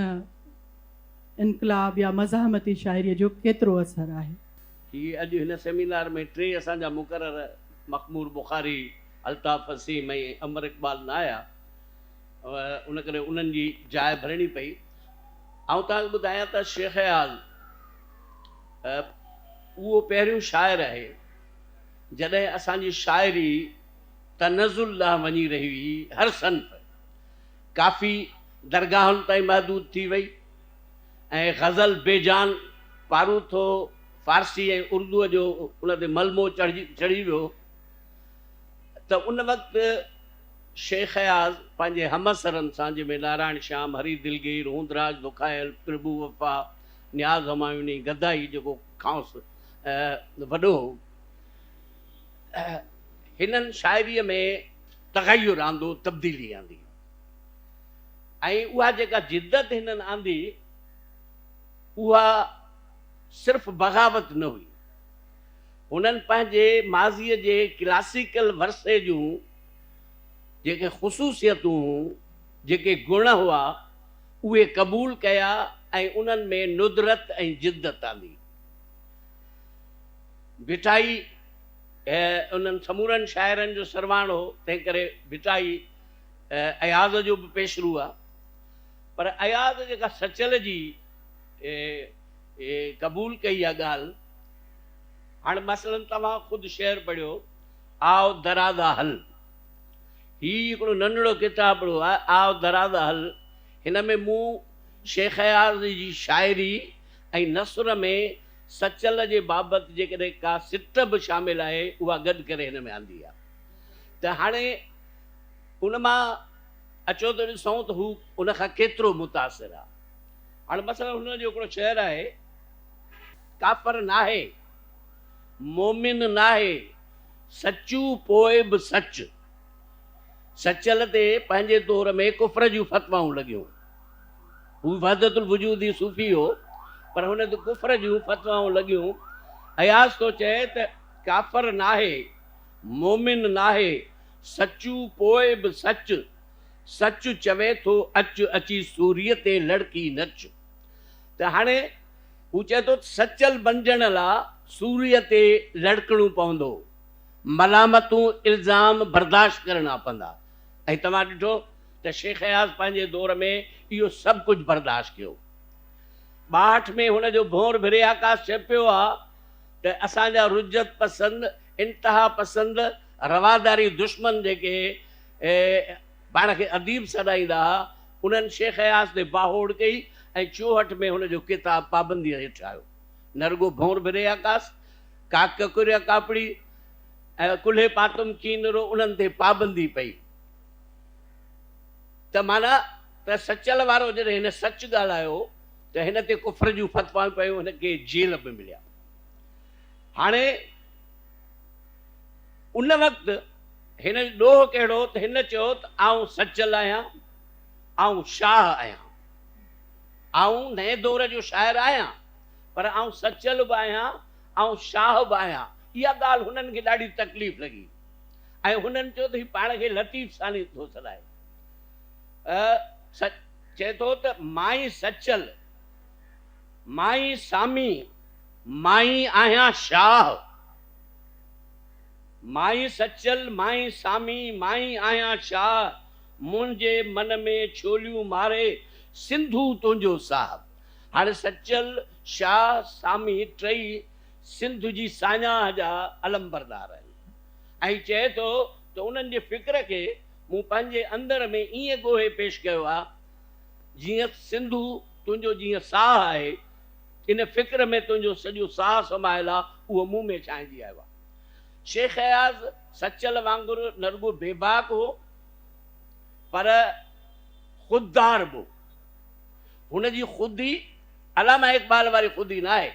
انقلاب يا مزاحمتي شاعريء جو ڪيترو اثر آهي؟ هي اڄ هن سيمينار ۾ ٽي اسان جا مقرر مخمور بخاري، الطاف وسيم ۽ امر اقبال نه آيا، ان ڪري انهن جي جاء ڀرڻي پئي. آئون توهان کي ٻڌايان ته شيخ اياز اهو پهريون شاعر آهي جڏهن اسان جي شاعري تنزل ڏانهن وڃي رهي هئي، هر صنف ڪافي درگاهن تائين محدود ٿي وئي ۽ غزل بي جان پاروٿو فارسي ۽ اردوء جو ان تي ملمو چڙهي ويو ته ان وقت شيخ اياز پنهنجي همعصرن سان جنهن ۾ نارائڻ شيام، هري دلگير، هوندراج دکايل، پرڀو وفا، نياز همايوني، گدائي جيڪو کانئس وڏو هو، هنن شاعريء ۾ تغير آندو، تبديلي آندي ۽ اها جيڪا جدت هنن آندي اها صرف بغاوت نه هئي. هنن پنهنجي ماضيء جي ڪلاسيڪل ورثي جون جيڪي خصوصيتون هيون، جيڪي گڻ هئا، اهي قبول ڪيا ۽ انهن ۾ ندرت ۽ جدت آندي. ڀٽائي انهن سمورن شاعرن جو سرواڻ هو، تنهنڪري ڀٽائي اياز جو به پيشرو آهي. پر اياز جيڪا سچل جي قبول ڪئي اها ڳالهه، هاڻ مثلاً توهان خود شعر پڙهيو، آء درازا هل. هي هڪڙو ننڍڙو ڪتابڙو آهي، آء درازا هل. هن ۾ مون شيخ اياز جي شاعري ۽ نثر ۾ سچل جي بابت جيڪڏهن ڪا سٽ به شامل آهي، اها گڏ ڪري هن ۾ آندي آهي. ته هاڻي ان مان اچو ته ڏسون ته هو ان کان ڪيترو متاثر آهي. هاڻي مثلاً هن جو هڪڙو شعر آهي. ڪافر ناهي، مومن ناهي، سچو پوء به سچ. سچل تي پنهنجي دور ۾ ڪفر جون فتوائون لڳيون. هو وحدت الوجودي صوفي هو، پر هن تي ڪفر جون فتوائون لڳيون. اياز ٿو چئي ته ڪافر ناهي، مومن ناهي، سچو پوء به سچ. سچ چوي ٿو اچ، اچي سوريء تي لڙڪي نچ. ته هاڻي هو چئي ٿو ته سچل بنجڻ لا سوريء تي لڙڪڻو پوندو، ملامتون، الزام برداشت ڪرڻا پوندا ۽ توهان ڏٺو ته شيخ اياز پنهنجي دور ۾ اهو سڀ ڪجهه برداشت ڪيو. ٻاهٺ ۾ هن جو ڀونر ڀري آڪاس ڇپيو آ ته اسان جا رجعت پسند، انتها پسند، رواداري دشمن جيڪي پاڻ کي اديب سڏائيندا ها، انهن شيخ اياز تي باهوڙ ڪئي ۽ 64 ۾ هن جو ڪتاب پابنديء هيٺ آيو. نه رڳو ڀونر ڀري آڪاس، ڪاڪ ڪڪريا ڪاپڙي ۽ ڪلهي پاتم ڪينرو انهن تي پابندي پئي ته معنيٰ ته سچل وارو جڏهن هن سچ ڳالهايو ته هن تي ڪفر جون فتوائون پيون، هن کي جيل به مليا. هاڻي ان وقت هن جو ڏوهه ڪهڙو ته هن چيو ته آئون سچل آهيان، آئون شاهه آهيان. آئون نئين دور جو شاعر آهيان، پر آئون سچل به آهيان، آئون شاهه به آهيان. اها ڳالهه هنن کي ڏاڍي تڪليف لڳي ۽ هنن چيو ته هي پاڻ کي لطيف ثاني ٿو سڏائي. چئي ٿو ته مان ئي سچل، مان ئي سامي، مان ئي آهيان شاهه. مان ئي سچل، مان ئي سامي، مان ئي آهيان شاهه، منهنجي من ۾ ڇوليون ماري، سنڌو تنهنجو ساهه. هاڻي سچل، شاهه، سامي ٽئي سنڌ جي ساڃاهه جا علمبردار آهن ۽ چئي ٿو ته انهن جي فڪر کي مون پنهنجي اندر ۾ ائين ڳوهي پيش ڪيو آهي جيئن سنڌو تنهنجو جيئن ساهه آهي، ان فڪر ۾ تنهنجو سڄو ساهه سمايل آهي، اهو مون ۾ ڇانئجي آيو آهي. شيخ اياز سچل وانگر نه رڳو بيباڪ هو پر خوددار به هو. هن جي خودي علامه اقبال واري خودي ناهي.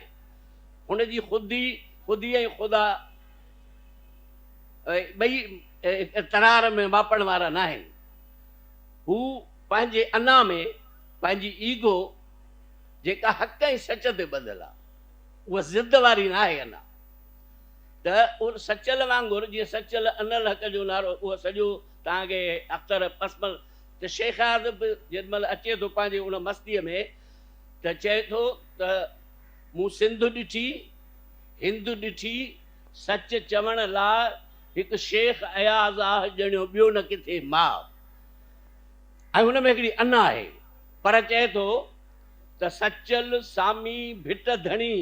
هن جي خودي، خودي ۽ خدا ٻئي ترار ۾ ماپڻ وارا ناهن. هو پنهنجي انا ۾ پنهنجي ايگو جيڪا حق ۽ سچ تي ٻڌل آ، اها ضد واري ناهي انا. ته ان سچل وانگر جيئن سچل انالحق جو نعرو اهو سڄو توهان کي اختر پسمل ته شيخ اياز به جيڏي مهل اچي ٿو پنهنجي ان مستيء ۾ ته چئي ٿو ته مون سنڌ ڏٺي، هند ڏٺي، سچ چوڻ لاء هڪ شيخ اياز آه ڄڻيو ٻيو نه ڪٿي ماء. ۽ هن ۾ هڪڙي انا آهي پر چئي ٿو ته سچل سامي ڀٽ ڌڻي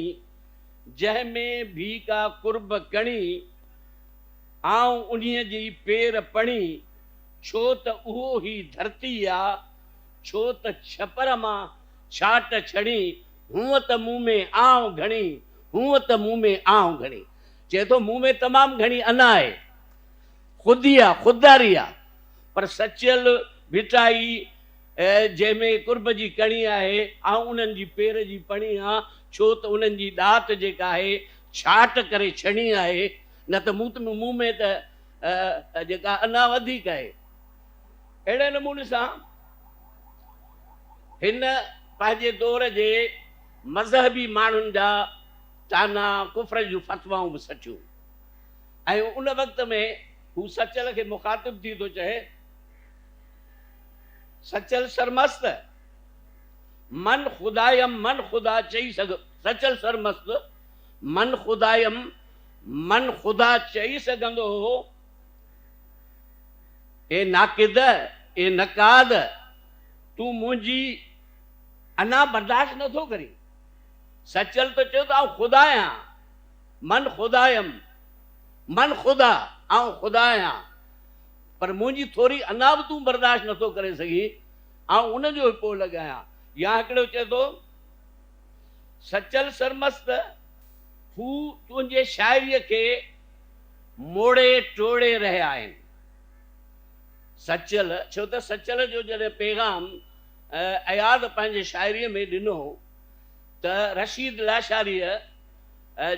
جنهن ۾ ڀي ڪا قرب ڪڻي آئون انهيء جي پير پڻي ڇو ته اهو هي ڌرتي آ ڇو ته ڇپر مان ڇاٽ ڇڻي هونء ته مون ۾ آنء گهڻي هونء ته مون ۾ آنء گهڻي چئي ٿو مون ۾ تمام گهڻي انا آهي خودي آ خودداري آ پر سچل ڀٽائي جنهن ۾ قرب جي ڪڻي آهي، آئون انهن جي پير جي پڻي آن، ڇو ته انهن جي ڏات جيڪا آهي، ڇاٽ ڪري ڇڻي آهي، نه ته مون مون ۾ ته جيڪا انا وڌيڪ آهي. اهڙي نموني سان هن پنهنجي دور جي مذهبي ماڻهن جا طعنا، ڪفر جون فتوائون به سٺيون ۽ ان وقت ۾ هو سچل کي مخاطب ٿي ٿو چئي. سچل سرمست، من خدايم من خدا چئي سگهه سچل سرمست، من خدايم من خدا چئي سگهندو هو، اي ناقد، اي نقاد، تون منهنجي انا برداشت نه ٿو ڪرين. سچل ته چيو ته آئون خدا آهيان، من خدايم من خدا، آئون خدا آهيان. پر منهنجي ٿوري انا به تون برداشت نه ٿو ڪري سگهين، آئون ان جو به پوئلڳ آهيان. يا هڪڙو چئي ٿو، سچل سرمست، هو تنهنجي شاعريء کي موڙي ٽوڙي رهيا آهن. سچل، ڇو ته سچل جو جڏهن پيغام اياز پنهنجي شاعريء ۾ ڏنو ته رشيد لاشاريء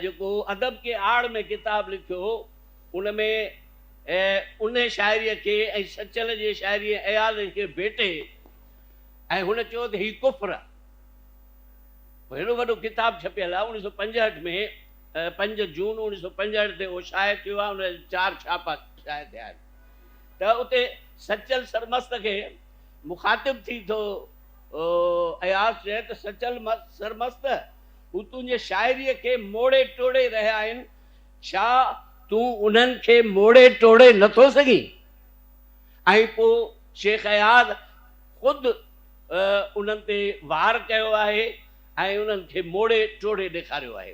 جيڪو ادب ڪي آڙ ۾ ڪتاب لکيو، ان ۾ انهيء شاعريء کي ۽ سچل جي شاعريء ۽ اياز کي ڀيٽي ۽ هن چيو ته هي ڪفر آهي. هيڏو وڏو ڪتاب ڇپيل آهي، اڻويهه سؤ پنجهٺ ۾ پنج جون اڻويهه سؤ پنجهٺ تي اهو شايع ٿيو آهي، ان جا چار ڇاپا شايع ٿيا آهن ته اتي سچل سرمست کي مخاطب ٿي ٿو اياز چئي ته سچل سرمست هو تنهنجي شاعريء کي موڙي ٽوڙي رهيا آهن، ڇا تون انهن کي موڙي ٽوڙي نه ٿو سگهين؟ ۽ پوء شيخ اياز خود انهن تي وار ڪيو آهي ۽ انهن کي موڙي ٽوڙي ڏيکاريو آهي.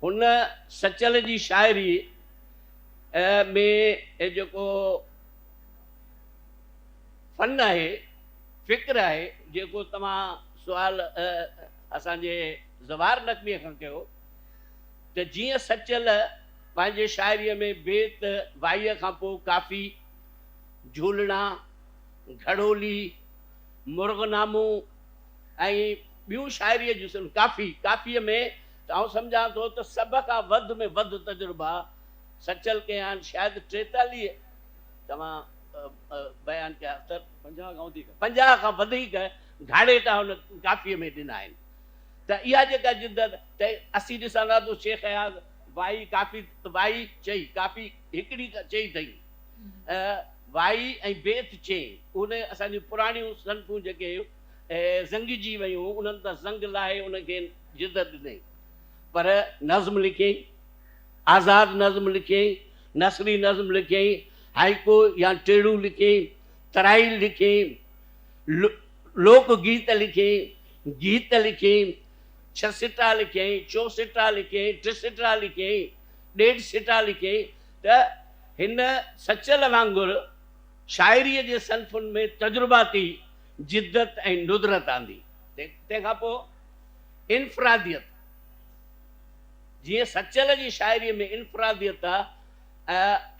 هن سچل جي شاعريء ۾ جيڪو فن آهي، فڪر آهي، جيڪو توهان سوال اسان جي زوار نقويء کان ڪيو، ته جيئن سچل پنهنجي شاعريء ۾ بيت وائيء کان پوء ڪافي، جهولڻا، گهڙولي، مرغنامو ۽ ٻيون شاعريء جون صنفون، ڪافي، ڪافيء ۾ ته آئون سمجهان ٿو ته سڀ کان وڌ ۾ وڌ تجربا سچل ڪيا آهن، شايد 43 توهان بيان ڪيا ته 50 کان وڌيڪ گهاڙيٽا هن ڪافيء ۾ ڏنا آهن. ته اها جيڪا جدت ته اسين ڏسندا ته شيخ اياز وائي ڪافي وائي چئي ڪافي هڪڙي چئي اٿئي وائي ۽ بيت چئي ان اسان جون پراڻيون صنفون جيڪي زنگجي ويون انهن تان زنگ لاهي ان کي جدت ڏنائين پر نظم لکيائين آزاد نظم لکيائين نثري نظم لکيائين هائيڪو يا ٽيڙو لکيائين ترائيل لکيائين لوڪ گيت لکيائين گيت لکيائين، ڇهه سٽا لکيائين، چو سٽا لکيائين، ٽي سٽا لکيائين، ڏيڍ سٽا لکيائين ته هن سچل وانگر شاعريء جي صنفن ۾ تجرباتي جدت ۽ ندرت آندي. تنهن کان پوء انفراديت، جيئن سچل جي شاعريء ۾ انفراديت آ،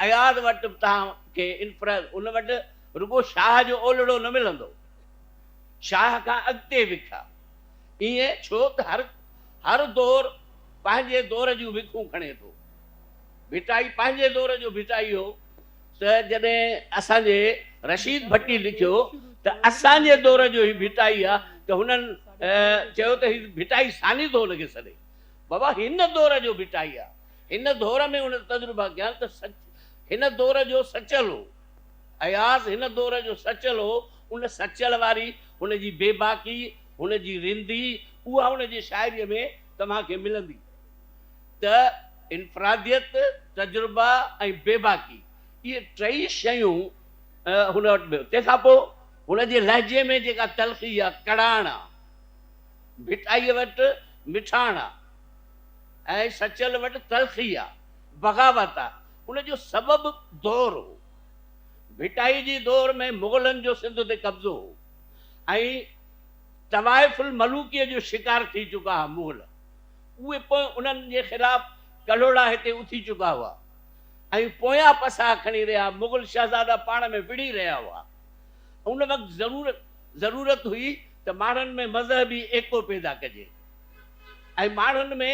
اياز وٽ به توهان کي انفراد، ان وٽ رڳو شاهه جو اولڙو نه ملندو. شاهه کان اڳتي وک آ. ائين ڇو ته هر هر دور پنهنجي دور جون وکون کڻي ٿو. ڀٽائي پنهنجي دور جو ڀٽائي هو ته جڏهن اسان جي رشيد ڀٽي لکيو ته اسان جي دور جو هي ڀٽائي آ ته هنن چيو ته هي ڀٽائي ثاني ٿو هن کي سڏي. بابا هن دور جو ڀٽائي آ. هن دور ۾ هن تجربا ڪيا ته سچ هن دور جو سچل هو. اياز هن دور جو سچل هو. ان سچل واري هن جي بيباڪي، هن جي رندي اها هن جي شاعريء ۾ توهان کي ملندي ته انفراديت، تجربا ۽ بيباڪي اهي ٽئي شيون هن وٽ به. تنهن کان پوء هن جي لهجي ۾ جيڪا تلخي آ، ڪڙاڻ آ، ڀٽائيء وٽ مٺاڻ آ ۽ سچل وٽ تلخي آ، بغاوت آ، ان جو سبب دور هو. ڀٽائيء جي دور ۾ مغلن جو سنڌ تي قبضو هو ۽ طوائف الملوڪيء جو شڪار ٿي چڪا ها مغل. اهي پوء انهن جي خلاف ڪلهوڙا هتي اٿي چڪا هئا. ۽ پويان پساهه کڻي رهيا، مغل شهزادا پاڻ ۾ وڙهي رهيا هئا. ان وقت ضرورت ضرورت هئي ته ماڻهن ۾ مذهبي ايڪو پيدا ڪجي ۽ ماڻهن ۾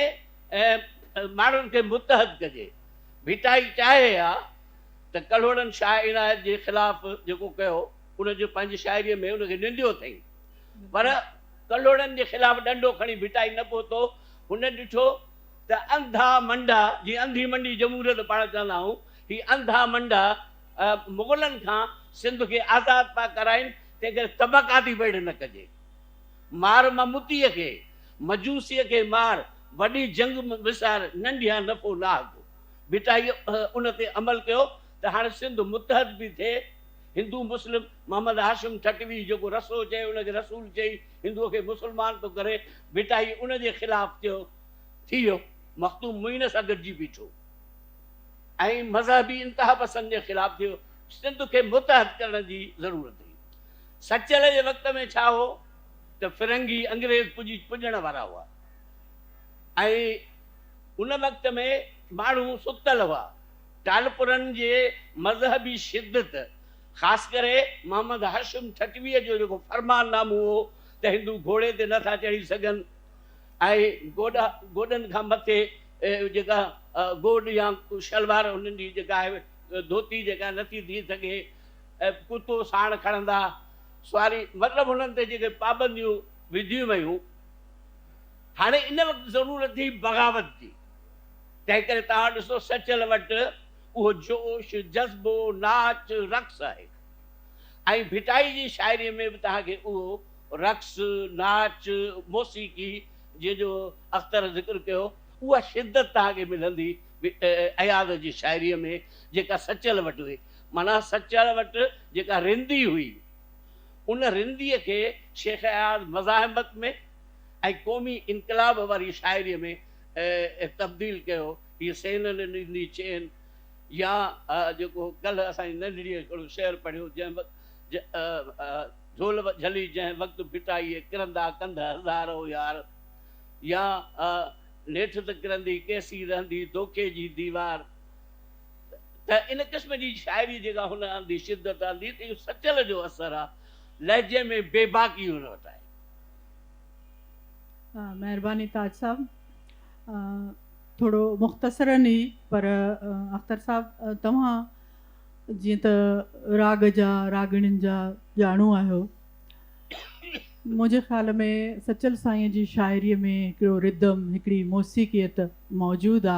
ماڻهن کي متحد ڪجي. ڀٽائي چاهي ها ته ڪلهوڙن شاهه عنايت جي خلاف جيڪو ڪيو ان جو پنهنجي شاعريء ۾ ان کي ننديو اٿئين پر ڪلهوڙن جي خلاف ڏنڊو کڻي ڀٽائي نه پهتو. هن ڏٺو ته انڌا منڊا، جيئن انڌي منڊي جمهوريت پاڻ چوندا آهيون، هي انڌا منڊا مغلن کان سنڌ کي آزاد پيا ڪرائين، تنهنڪري طبقاتي ويڙهه نه ڪجي. مار ممتيء کي، مجوسيء کي مار، وڏي جنگ وسار، ننڍيان نفعو ناهه ڪو. ڀٽائيء ان تي عمل ڪيو ته هاڻي سنڌ متحد به ٿئي، هندو مسلم، محمد هاشم ٺٽوي جيڪو رسو چئي ان کي رسول چئي هندوء کي مسلمان ٿو ڪري، ڀٽائي ان جي خلاف ٿيو. ٿي ويو، مخدوم معين سان گڏجي بيٺو ۽ مذهبي انتهاپسند جي خلاف ٿيو، سنڌ کي متحد ڪرڻ جي ضرورت هئي. سچل جي وقت ۾ ڇا هو ته فرنگي انگريز پڄي پڄڻ وارا هئا ۽ ان وقت ۾ ماڻهو ستل هئا. ٽالپرن جي مذهبي شدت خاص ڪري محمد هاشم ٺٽويء جو جيڪو فرمان نامو هو ته هندو گهوڙي تي نٿا چڙهي سگهن ۽ گوڏا گوڏن کان مٿي جيڪا گوڏ يا شلوار انهن جي جيڪا آهي ڌوتي جيڪا نٿي ٿي سگهي ڪتو ساڻ کڻندا سواري مطلب انهن تي جيڪي پابنديون وڌيون ويون هاڻي ان وقت ضرورت ٿي بغاوت جي تنهن ڪري توهان ڏسو سچل وٽ اهو جوش جذبو ناچ رقص آهي ۽ ڀٽائي جي شاعري ۾ به توهان کي اهو رقص، ناچ، موسيقي جنهن جو اختر ذڪر ڪيو، اها شدت توهان کي ملندي اياز جي شاعريء ۾ جيڪا سچل وٽ هئي. معنيٰ سچل وٽ جيڪا رندي هئي، ان رنديء کي شيخ اياز مزاحمت ۾ ۽ قومي انقلاب واري شاعريء ۾ تبديل ڪيو. هيء سينن ڏيندي چين يا جيڪو ڪلهه اسان جي ننڍڙيء هڪڙو شعر پڙهيو، جنهن وقت جهول جهلي جنهن وقت ڀٽائيء ڪرندا ڪنڌ هزارو يار يا نيٺ ته ڪرندي ڪيسين رهندي دوکي جي ديوار ته ان قسم جي شاعري جيڪا هن آندي شدت آندي ته اهو سچل جو اثر آ لهجي ۾ بيباڪي هن وٽ آهي. مهرباني تاج صاحب ٿورو مختصرن ئي پر اختر صاحب توهان جيئن ته راڳ جا راڳڻين جا ڄاڻو آهيو. منهنجي خيال ۾ سچل سائينء جي شاعريء ۾ هڪڙو ردم، هڪڙي موسيقيت موجود آ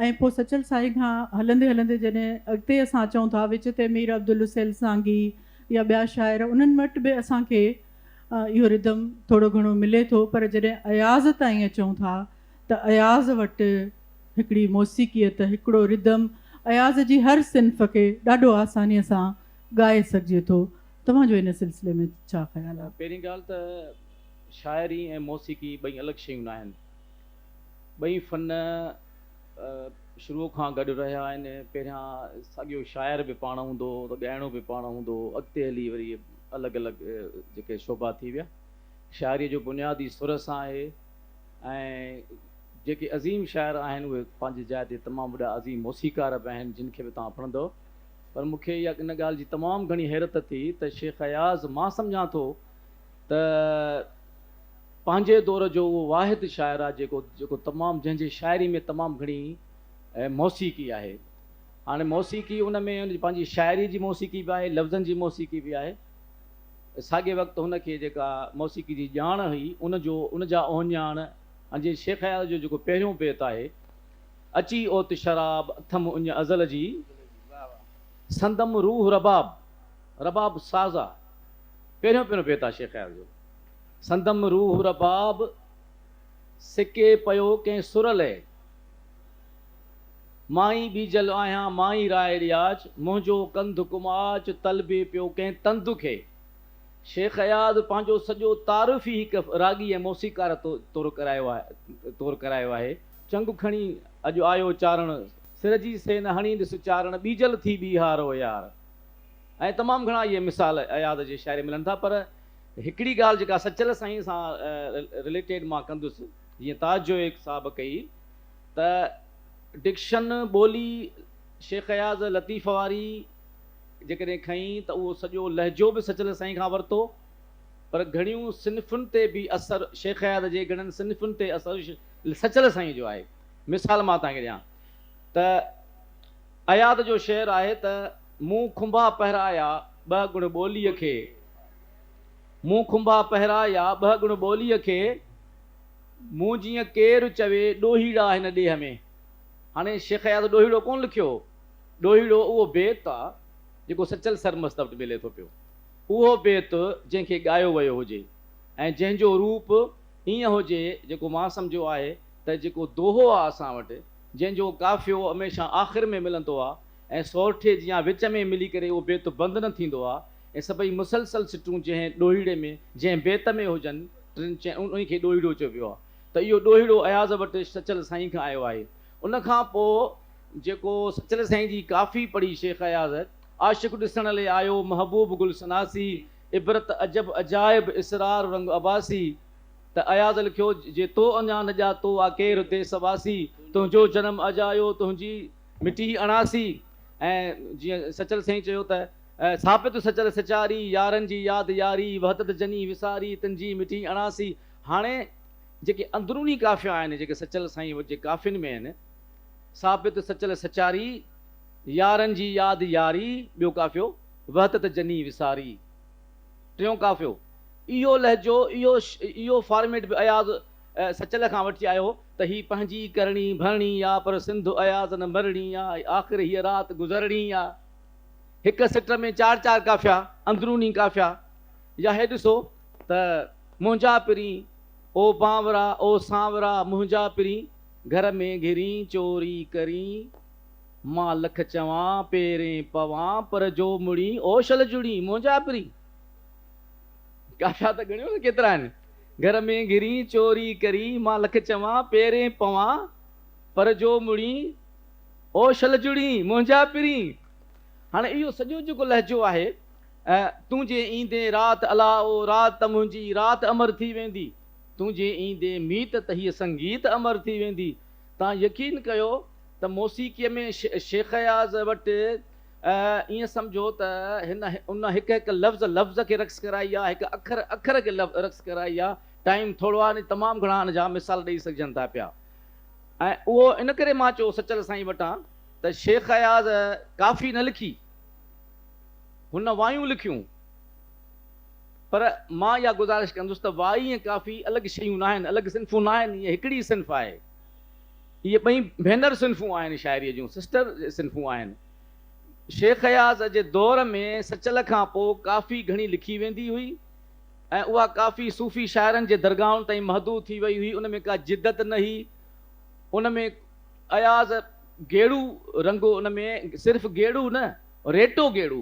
۽ پوء سچل سائين کان هلندي هلندي جڏهن اڳتي اسان اچون ٿا وچ تي مير عبدالحسين سانگي يا ٻيا شاعر انهن وٽ به اسان کي اهو ردم ٿورو گهڻو ملي ٿو پر جڏهن اياز تائين اچون ٿا ته اياز وٽ هڪڙي موسيقيت، هڪڙو ردم اياز جي هر صنف کي ڏاڍو آسانيء سان ڳائي سگهجي ٿو. توهان جو ان سلسلي ۾ ڇا خيال آهي؟ پهرين ڳالهه ته شاعري ۽ موسيقي ٻئي الڳ شيون ناهن. ٻئي فن شروع کان گڏ رهيا آهن. پهريان ساڳيو شاعر به پاڻ هوندو هو ته ڳائڻو به پاڻ هوندو هو. اڳتي هلي وري الڳ الڳ جيڪي شعبا ٿي ويا. شاعريء جو بنياد ئي سر سان آهي ۽ جيڪي عظيم شاعر آهن اهي پنهنجي جاء تي تمام وڏا عظيم موسيقار به آهن جن کي به توهان پڙهندؤ پر مون کي اها ان ڳالهه جي تمام گهڻي حيرت ٿي ته شيخ اياز مان سمجهان ٿو ته پنهنجي دور جو اهو واحد شاعر آهي جيڪو جيڪو تمام جنهن جي شاعري ۾ تمام گهڻي موسيقي آهي هاڻي موسيقي ان ۾ ان جي پنهنجي شاعري جي موسيقي به آهي لفظن جي موسيقي به آهي. ساڳئي وقت هن کي جيڪا موسيقي جي ڄاڻ هئي ان جو ان جا اهڃاڻ ۽ جيئن شيخ اياز جو جيڪو پهريون بيت آهي، اچي اوت شراب اٿم اڃ ازل جي، سندم روح رباب، رباب ساز آ، پهريون پهريون بيت آ شيخ اياز جو، سندم روح رباب، سڪي پيو ڪنهن سر لئه. مان ئي ٻيجل آهيان، مان ئي راء ڏياچ، منهنجو ڪنڌ ڪماچ، طلبي پيو ڪنهن تند کي. شيخ اياز پنهنجو سڄو تعارف ئي هڪ راڳي ۽ موسيقار طور ڪرايو آهي. چنگ کڻي اڄ آيو چارڻ، سر جي سين هڻي ڏس چارڻ، ٻيجل ٿي ٻيهارو يار. ۽ تمام گهڻا اهي مثال اياز جي شاعري ملن ٿا پر هڪڙي ڳالهه جيڪا سچل سائين سان رليٽيڊ مان ڪندس جيئن تاج جويي صاحب ڪئي ته ڊڪشن، ٻولي، شيخ اياز لطيف واري جيڪڏهن کنئي ته اهو سڄو لهجو به سچل سائين کان ورتو پر گهڻيون صنفن تي به اثر شيخ اياز جي گهڻن صنفن تي اثر سچل سائين جو آهي. مثال مان توهان کي ڏيان ته اياز جو شعر آهي ته مون کنڀا پهرايا ٻه ڳڻ ٻوليء کي مون کنڀا پهرايا ٻه ڳڻ ٻوليء کي مون جيئن ڪير چوي ڏوهيڙا هن ڏيهه ۾. هاڻي شيخ اياز ڏوهيڙو ڪونه لکيو هو. ڏوهيڙو اهو بيت آ جيڪو سچل سرمست وٽ ملي ٿو پيو. اهو بيت جنهن کي ڳايو ويو هجي ۽ جنهن جو روپ ائين هجي جيڪو مان سمجهيو آهي ته جيڪو دوهو آ اسان وٽ جنهن جو قافيو هميشه آخر ۾ ملندو آ ۽ سورٺي جيان وچ ۾ ملي ڪري اهو بيت بند نه ٿيندو آ ۽ سڀئي مسلسل سٽون جنهن ڏوهيڙي ۾ جنهن بيت ۾ هجن ٽن چئن انهي کي ڏوهيڙو چئبو آهي ته اهو ڏوهيڙو اياز وٽ سچل سائين کان آيو آهي. ان کان پوء جيڪو سچل سائين جي ڪافي پڙهي شيخ اياز، عاشق ڏسڻ لئي آيو محبوب گل سناسي، عبرت عجب عجائب اسرار رنگ عباسي ته اياز لکيو جي تو اڃا نه ڄاتو آ ڪير ديس واسي، تنهنجو جنم اجايو تنهنجي مٽي اڻاسي ۽ جيئن سچل سائين چيو ته. ثابت سچل سچاري، يارن جي ياد ياري، وحدت جني وساري، تن جي مٺي اڻاسي. هاڻي جيڪي اندروني قافيا آهن، جيڪي سچل سائين جي قافين ۾ آهن، ثابت سچل سچاري، يارن جي ياد ياري، ٻيو قافيو، وحدت جني وساري، ٽيون قافيو. اهو لهجو، اهو اهو فارميٽ به اياز سچل کان وٺي آيو ته هي پنهنجي ڪرڻي ڀرڻي آ، پر سنڌ اياز نه مرڻي آ، آخر هيء رات گذرڻي آ. هڪ سٽ ۾ چار چار قافيا، اندروني قافيا، يا هي ڏسو ته منهنجا پرين، او بانورا، او سانورا، منهنجا پرين، گهر ۾ گهرين، چوري ڪرين، مان لک چوان، پيرين پوان، پر جو مڙين، او شل جڙين، منهنجا پرين. قافيا ته ڳڻيو نه ڪيترا آهن. گهر ۾ گهرين، چوري ڪرين، مان لک چوان، پيرين پوان، پر جو مڙين، او شل جڙين، منهنجا پرين. هاڻي اهو سڄو جيڪو لهجو آهي، تون جي ايندين رات الا او رات ته منهنجي رات امر ٿي ويندي، تون جي ايندين ميت ته هيء سنگيت امر ٿي ويندي. توهان يقين ڪيو ته موسيقيء ۾ شيخ اياز وٽ ائين سمجهو ته هن ان هڪ هڪ لفظ لفظ کي رقص ڪرائي آ، هڪ اکر اکر کي رقص ڪرائي آ. ٽائيم ٿورو آ، تمام گهڻا ان جا مثال ڏئي سگهجن ٿا پيا. ۽ اهو ان ڪري مان چيو سچل سائين وٽان ته شيخ اياز ڪافي نه لکي، هن وايون لکيون، پر مان اها گذارش ڪندس ته وائي ۽ ڪافي الڳ شيون ناهن، الڳ صنفون ناهن، اهي هڪڙي ئي صنف آهي. اهي ٻئي ڀينر صنفون آهن شاعريء جون، سسٽر صنفون آهن. شيخ اياز جي دور ۾ سچل کان پوء ڪافي گهڻي لکي ويندي هئي. ۽ اها ڪافي صوفي شاعرن جي درگاهن تائين محدود ٿي وئي هئي، ان ۾ ڪا جدت نه هئي، ان ۾ اياز گيڙو رنگ ان ۾ صرف گيڙو نه ريٽو گيڙو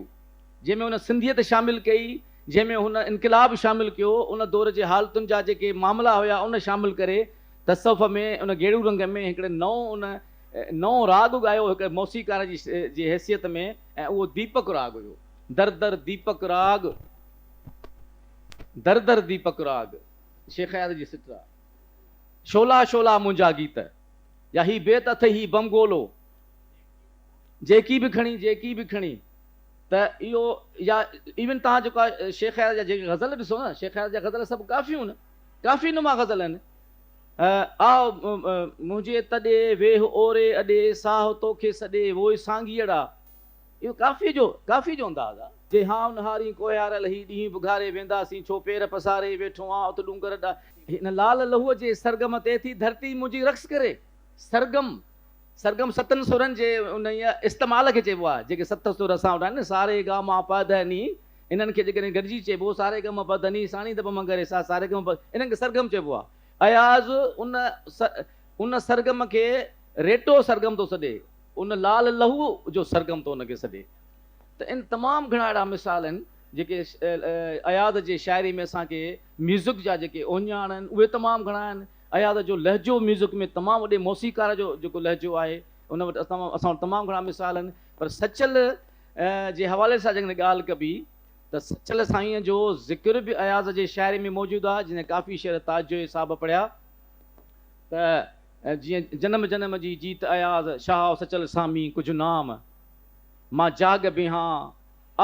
جنهن ۾ هن سنڌيت شامل ڪئي، جنهن ۾ هن انقلاب شامل ڪيو، ان دور جي حالتن جا جيڪي معاملا هيا ان شامل ڪري تصوف ۾ ان گيڙو رنگ ۾ هڪڙي نئون ان نئون راڳ ڳايو هڪ موسيقار جي حيثيت ۾ ۽ اهو ديپڪ راڳ هيو در در ديپڪ راڳ. در در ديپڪ راڳ، شيخ اياز جي سٽ آ. شعلا شعلا منهنجا گيت، يا هي بيت اٿئي هي بم گولو، جيڪي به کڻي جيڪي به کڻي ته اهو يا ايون توهان جيڪو آ شيخ اياز جا جيڪي غزل ڏسو نه شيخ اياز جا غزل سڀ ڪافيون آهن ڪافي نما غزل آهن. آء منهنجي تڏي ويهه اوري اڏي ساهه توکي سڏي ووء سانگيئڙا. اهو ڪافيء جو ڪافيء جو انداز آ. جي هانء نهارين ڪوهيارل هي ڏينهن به گهاري وينداسين ڇو پير پساري ويٺو آن ات ڏونگر ڏا. هن لال لهوء جي سرگم تي ٿي ڌرتي منهنجي رقص ڪري. سرگم، سرگم ستن سرن جي انهيء استعمال کي چئبو آهي، جيڪي ست سر اسان وٽ آهن نه، سا ري گا ما پ ڌ ني، انهن کي جيڪڏهن گڏجي چئبو، سا ري گا ما پ ڌ ني سا ني ڌ پ م گ ري سا، سا ري گا ما پ، انهن کي سرگم چئبو آهي. اياز ان ان سرگم کي ريٽو سرگم ٿو سڏي، ان لال لهو جو سرگم ٿو ان کي سڏي. ته ان تمام گهڻا اهڙا مثال آهن، جيڪي اياز جي شاعري ۾ اسان کي ميوزڪ جا جيڪي اهڃاڻ آهن، اهي تمام گهڻا آهن. اياز جو لهجو ميوزڪ ۾ تمام وڏي موسيقار جو جيڪو لهجو آهي ان وٽ اسان وٽ تمام گهڻا مثال آهن پر سچل جي حوالي سان جيڪڏهن ڳالهه ڪبي ته سچل سائينء جو ذڪر به اياز جي شاعري ۾ موجود آهي جنهن ڪافي شعر تاج جويي صاحب پڙهيا ته جيئن جنم جنم جي جيت اياز شاهه سچل سامي ڪجهه نام مان جاڳ به هان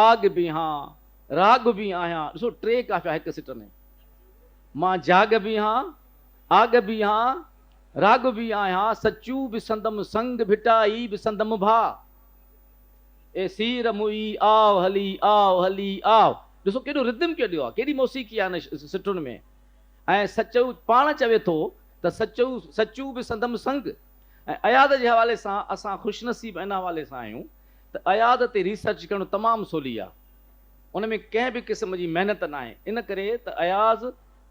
آڳ به هان راڳ به آهيان ڏسو ٽي ڪافيا هڪ سٽ ۾ مان جاڳ به هان، آڳ به هان، راڳ به آهيان، سچو به سندم سنگ، ڀٽائي به سندم ڀاء. اي سير موئي آء هلي آء هلي آء. ڏسو ڪيڏو ردم ڪيڏو آ، ڪيڏي موسيقي آ هن سٽن ۾. ۽ سچو پاڻ چوي ٿو ته سچو سچو به سندم سنگ. ۽ اياز جي حوالي سان اسان خوشنصيب ان حوالي سان آهيون ته اياز تي ريسرچ ڪرڻ تمام سولي آ. ان ۾ ڪنهن به قسم جي محنت ناهي، ان ڪري ته اياز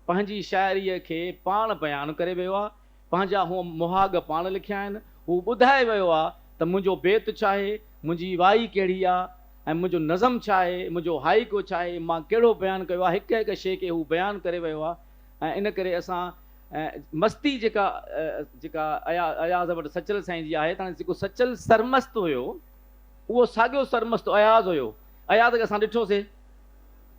پنهنجي شاعريء کي پاڻ بيان ڪري ويو آهي، پنهنجا هو مهاڳ پاڻ لکيا آهن، هو ٻڌائي ويو آهي ته منهنجو بيت ڇا آهي، منهنجي وائي ڪهڙي آهي ۽ منهنجو نظم ڇا آهي، منهنجو هائيڪو ڇا آهي، مان ڪهڙو بيان ڪيو آهي، هڪ هڪ شيء کي هو بيان ڪري ويو آهي ۽ ان ڪري اسان مستي جيڪا جيڪا اياز وٽ سچل سائين جي آهي ته هاڻي جيڪو سچل سرمست هيو اهو ساڳيو سرمست اياز هيو. اياز کي اسان ڏٺوسي،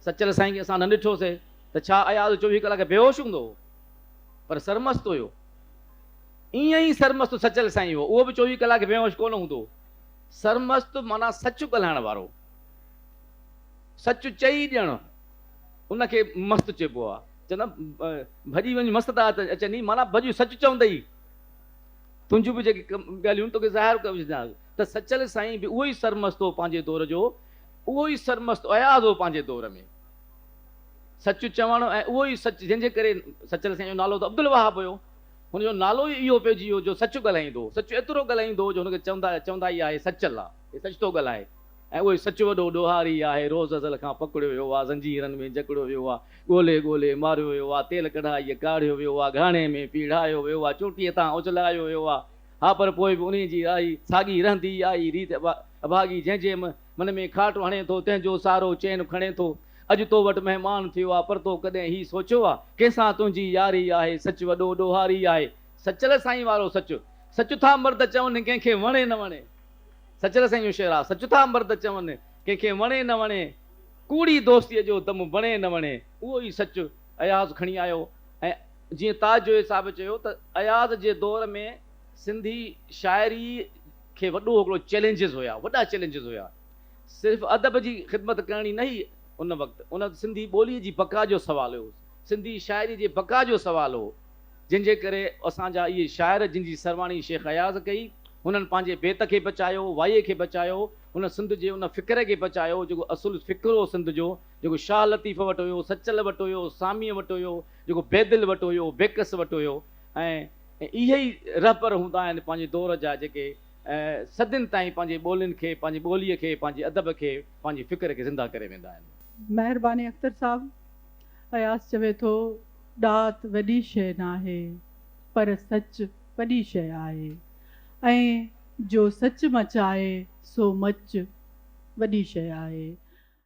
سچل سائين کي اسان نه ڏٺوسي ته ڇا اياز 24 ڪلاڪ بيهوش هوندو هو؟ پر سرمست هيو. ائين ئي سرمست سچل سائين هو، اهو به 24 ڪلاڪ بيهوش ڪونه هوندو هو. سرمست معنيٰ سچ ڳالهائڻ وارو، سچ چئي ڏيڻ، ان کي مست چئبو آهي. چوندا ڀڄي وڃ مست ٿا اچني، معنيٰ ڀڄ سچ چوندئي. تنهنجون به جيڪي ڳالهيون توکي ظاهر ڪري وجهنديان ته سچل سائين به اهو ئي سرمست هو پنهنجي دور جو، اهو ئي سرمست اياز هو پنهنجي دور ۾. سچ چوڻ ۽ اهو ئي سچ جنهن جي ڪري سچل سائين جو نالو ته عبدالوهاب هيو، هن جو نالو ئي اهو پئجي ويو جو سچ ڳالهائيندو هو، سچ ايترو ڳالهائيندو هو جو هن کي چوندا چوندا ئي آهي سچل آ، هي سچ ٿو ڳالهائي. ۽ اهو ئي سچ وڏو ڏوهاري آهي، روز ازل کان پڪڙيو ويو آ، زنجيرن ۾ جڪڙيو ويو آ، ڳولي ڳولي ماريو ويو آ، تيل ڪڙهائيء ڪاڙهيو ويو آ، گهاڻي ۾ پيڙهايو ويو آ، چوٽيء تان اڇلايو ويو آ، ها پر پوء به انهيء جي راهي ساڳي رهندي آئي ريت اڀاڳي جنهن جي من ۾ کاٽ هڻي ٿو، تنهن جو سارو چين کڻي ٿو. اڄ تو وٽ مهمان ٿيو آ، پر تو ڪڏهن هي سوچيو آ، ڪنهن سان تنهنجي ياري آهي، سچ وڏو ڏوهاري آهي، سچل سائين وارو سچ، سچ ٿا مرد چون، ڪنهن کي وڻي نه وڻي. سچل سائين جو شعر آ، سچ ٿا مرد چون، ڪنهن کي وڻي نه وڻي، ڪوڙي دوستيء جو دم بڻي نه وڻي. اهو ئي سچ اياز کڻي آيو ۽ جيئن تاج جويي صاحب چيو ته اياز جي دور ۾ سنڌي شاعري کي وڏو هڪڙو چئلينجز هيا، وڏا چئلينجز هيا. صرف ادب جي خدمت ڪرڻي نه هئي ان وقت، ان وقت سنڌي ٻوليء جي بقا جو سوال هيو، سنڌي شاعريء جي بقا جو سوال هو. جنهن جي ڪري اسان جا اهي شاعر جن جي سرواڻي شيخ اياز ڪئي، هنن پنهنجي بيت کي بچايو، وائيء کي بچايو، هن سنڌ جي ان فڪر کي بچايو، جيڪو اصل فڪر هو سنڌ جو، جيڪو شاهه لطيف وٽ هيو، سچل وٽ هيو، ساميء وٽ هيو، جيڪو بيدل وٽ هيو، بيڪس وٽ هيو ۽ اهي ئي رهبر هوندا آهن پنهنجي دور جا جيڪي صدين تائين پنهنجي ٻولين کي، پنهنجي ٻوليء کي، پنهنجي ادب کي، پنهنجي فڪر کي زنده ڪري ويندا آهن. مهرباني اختر صاحب. اياز چوي ٿو، ڏات وڏي شيء ناهي، پر سچ وڏي شيء آهي ۽ جو سچ مچائي سو مچ وڏي شيء آهي.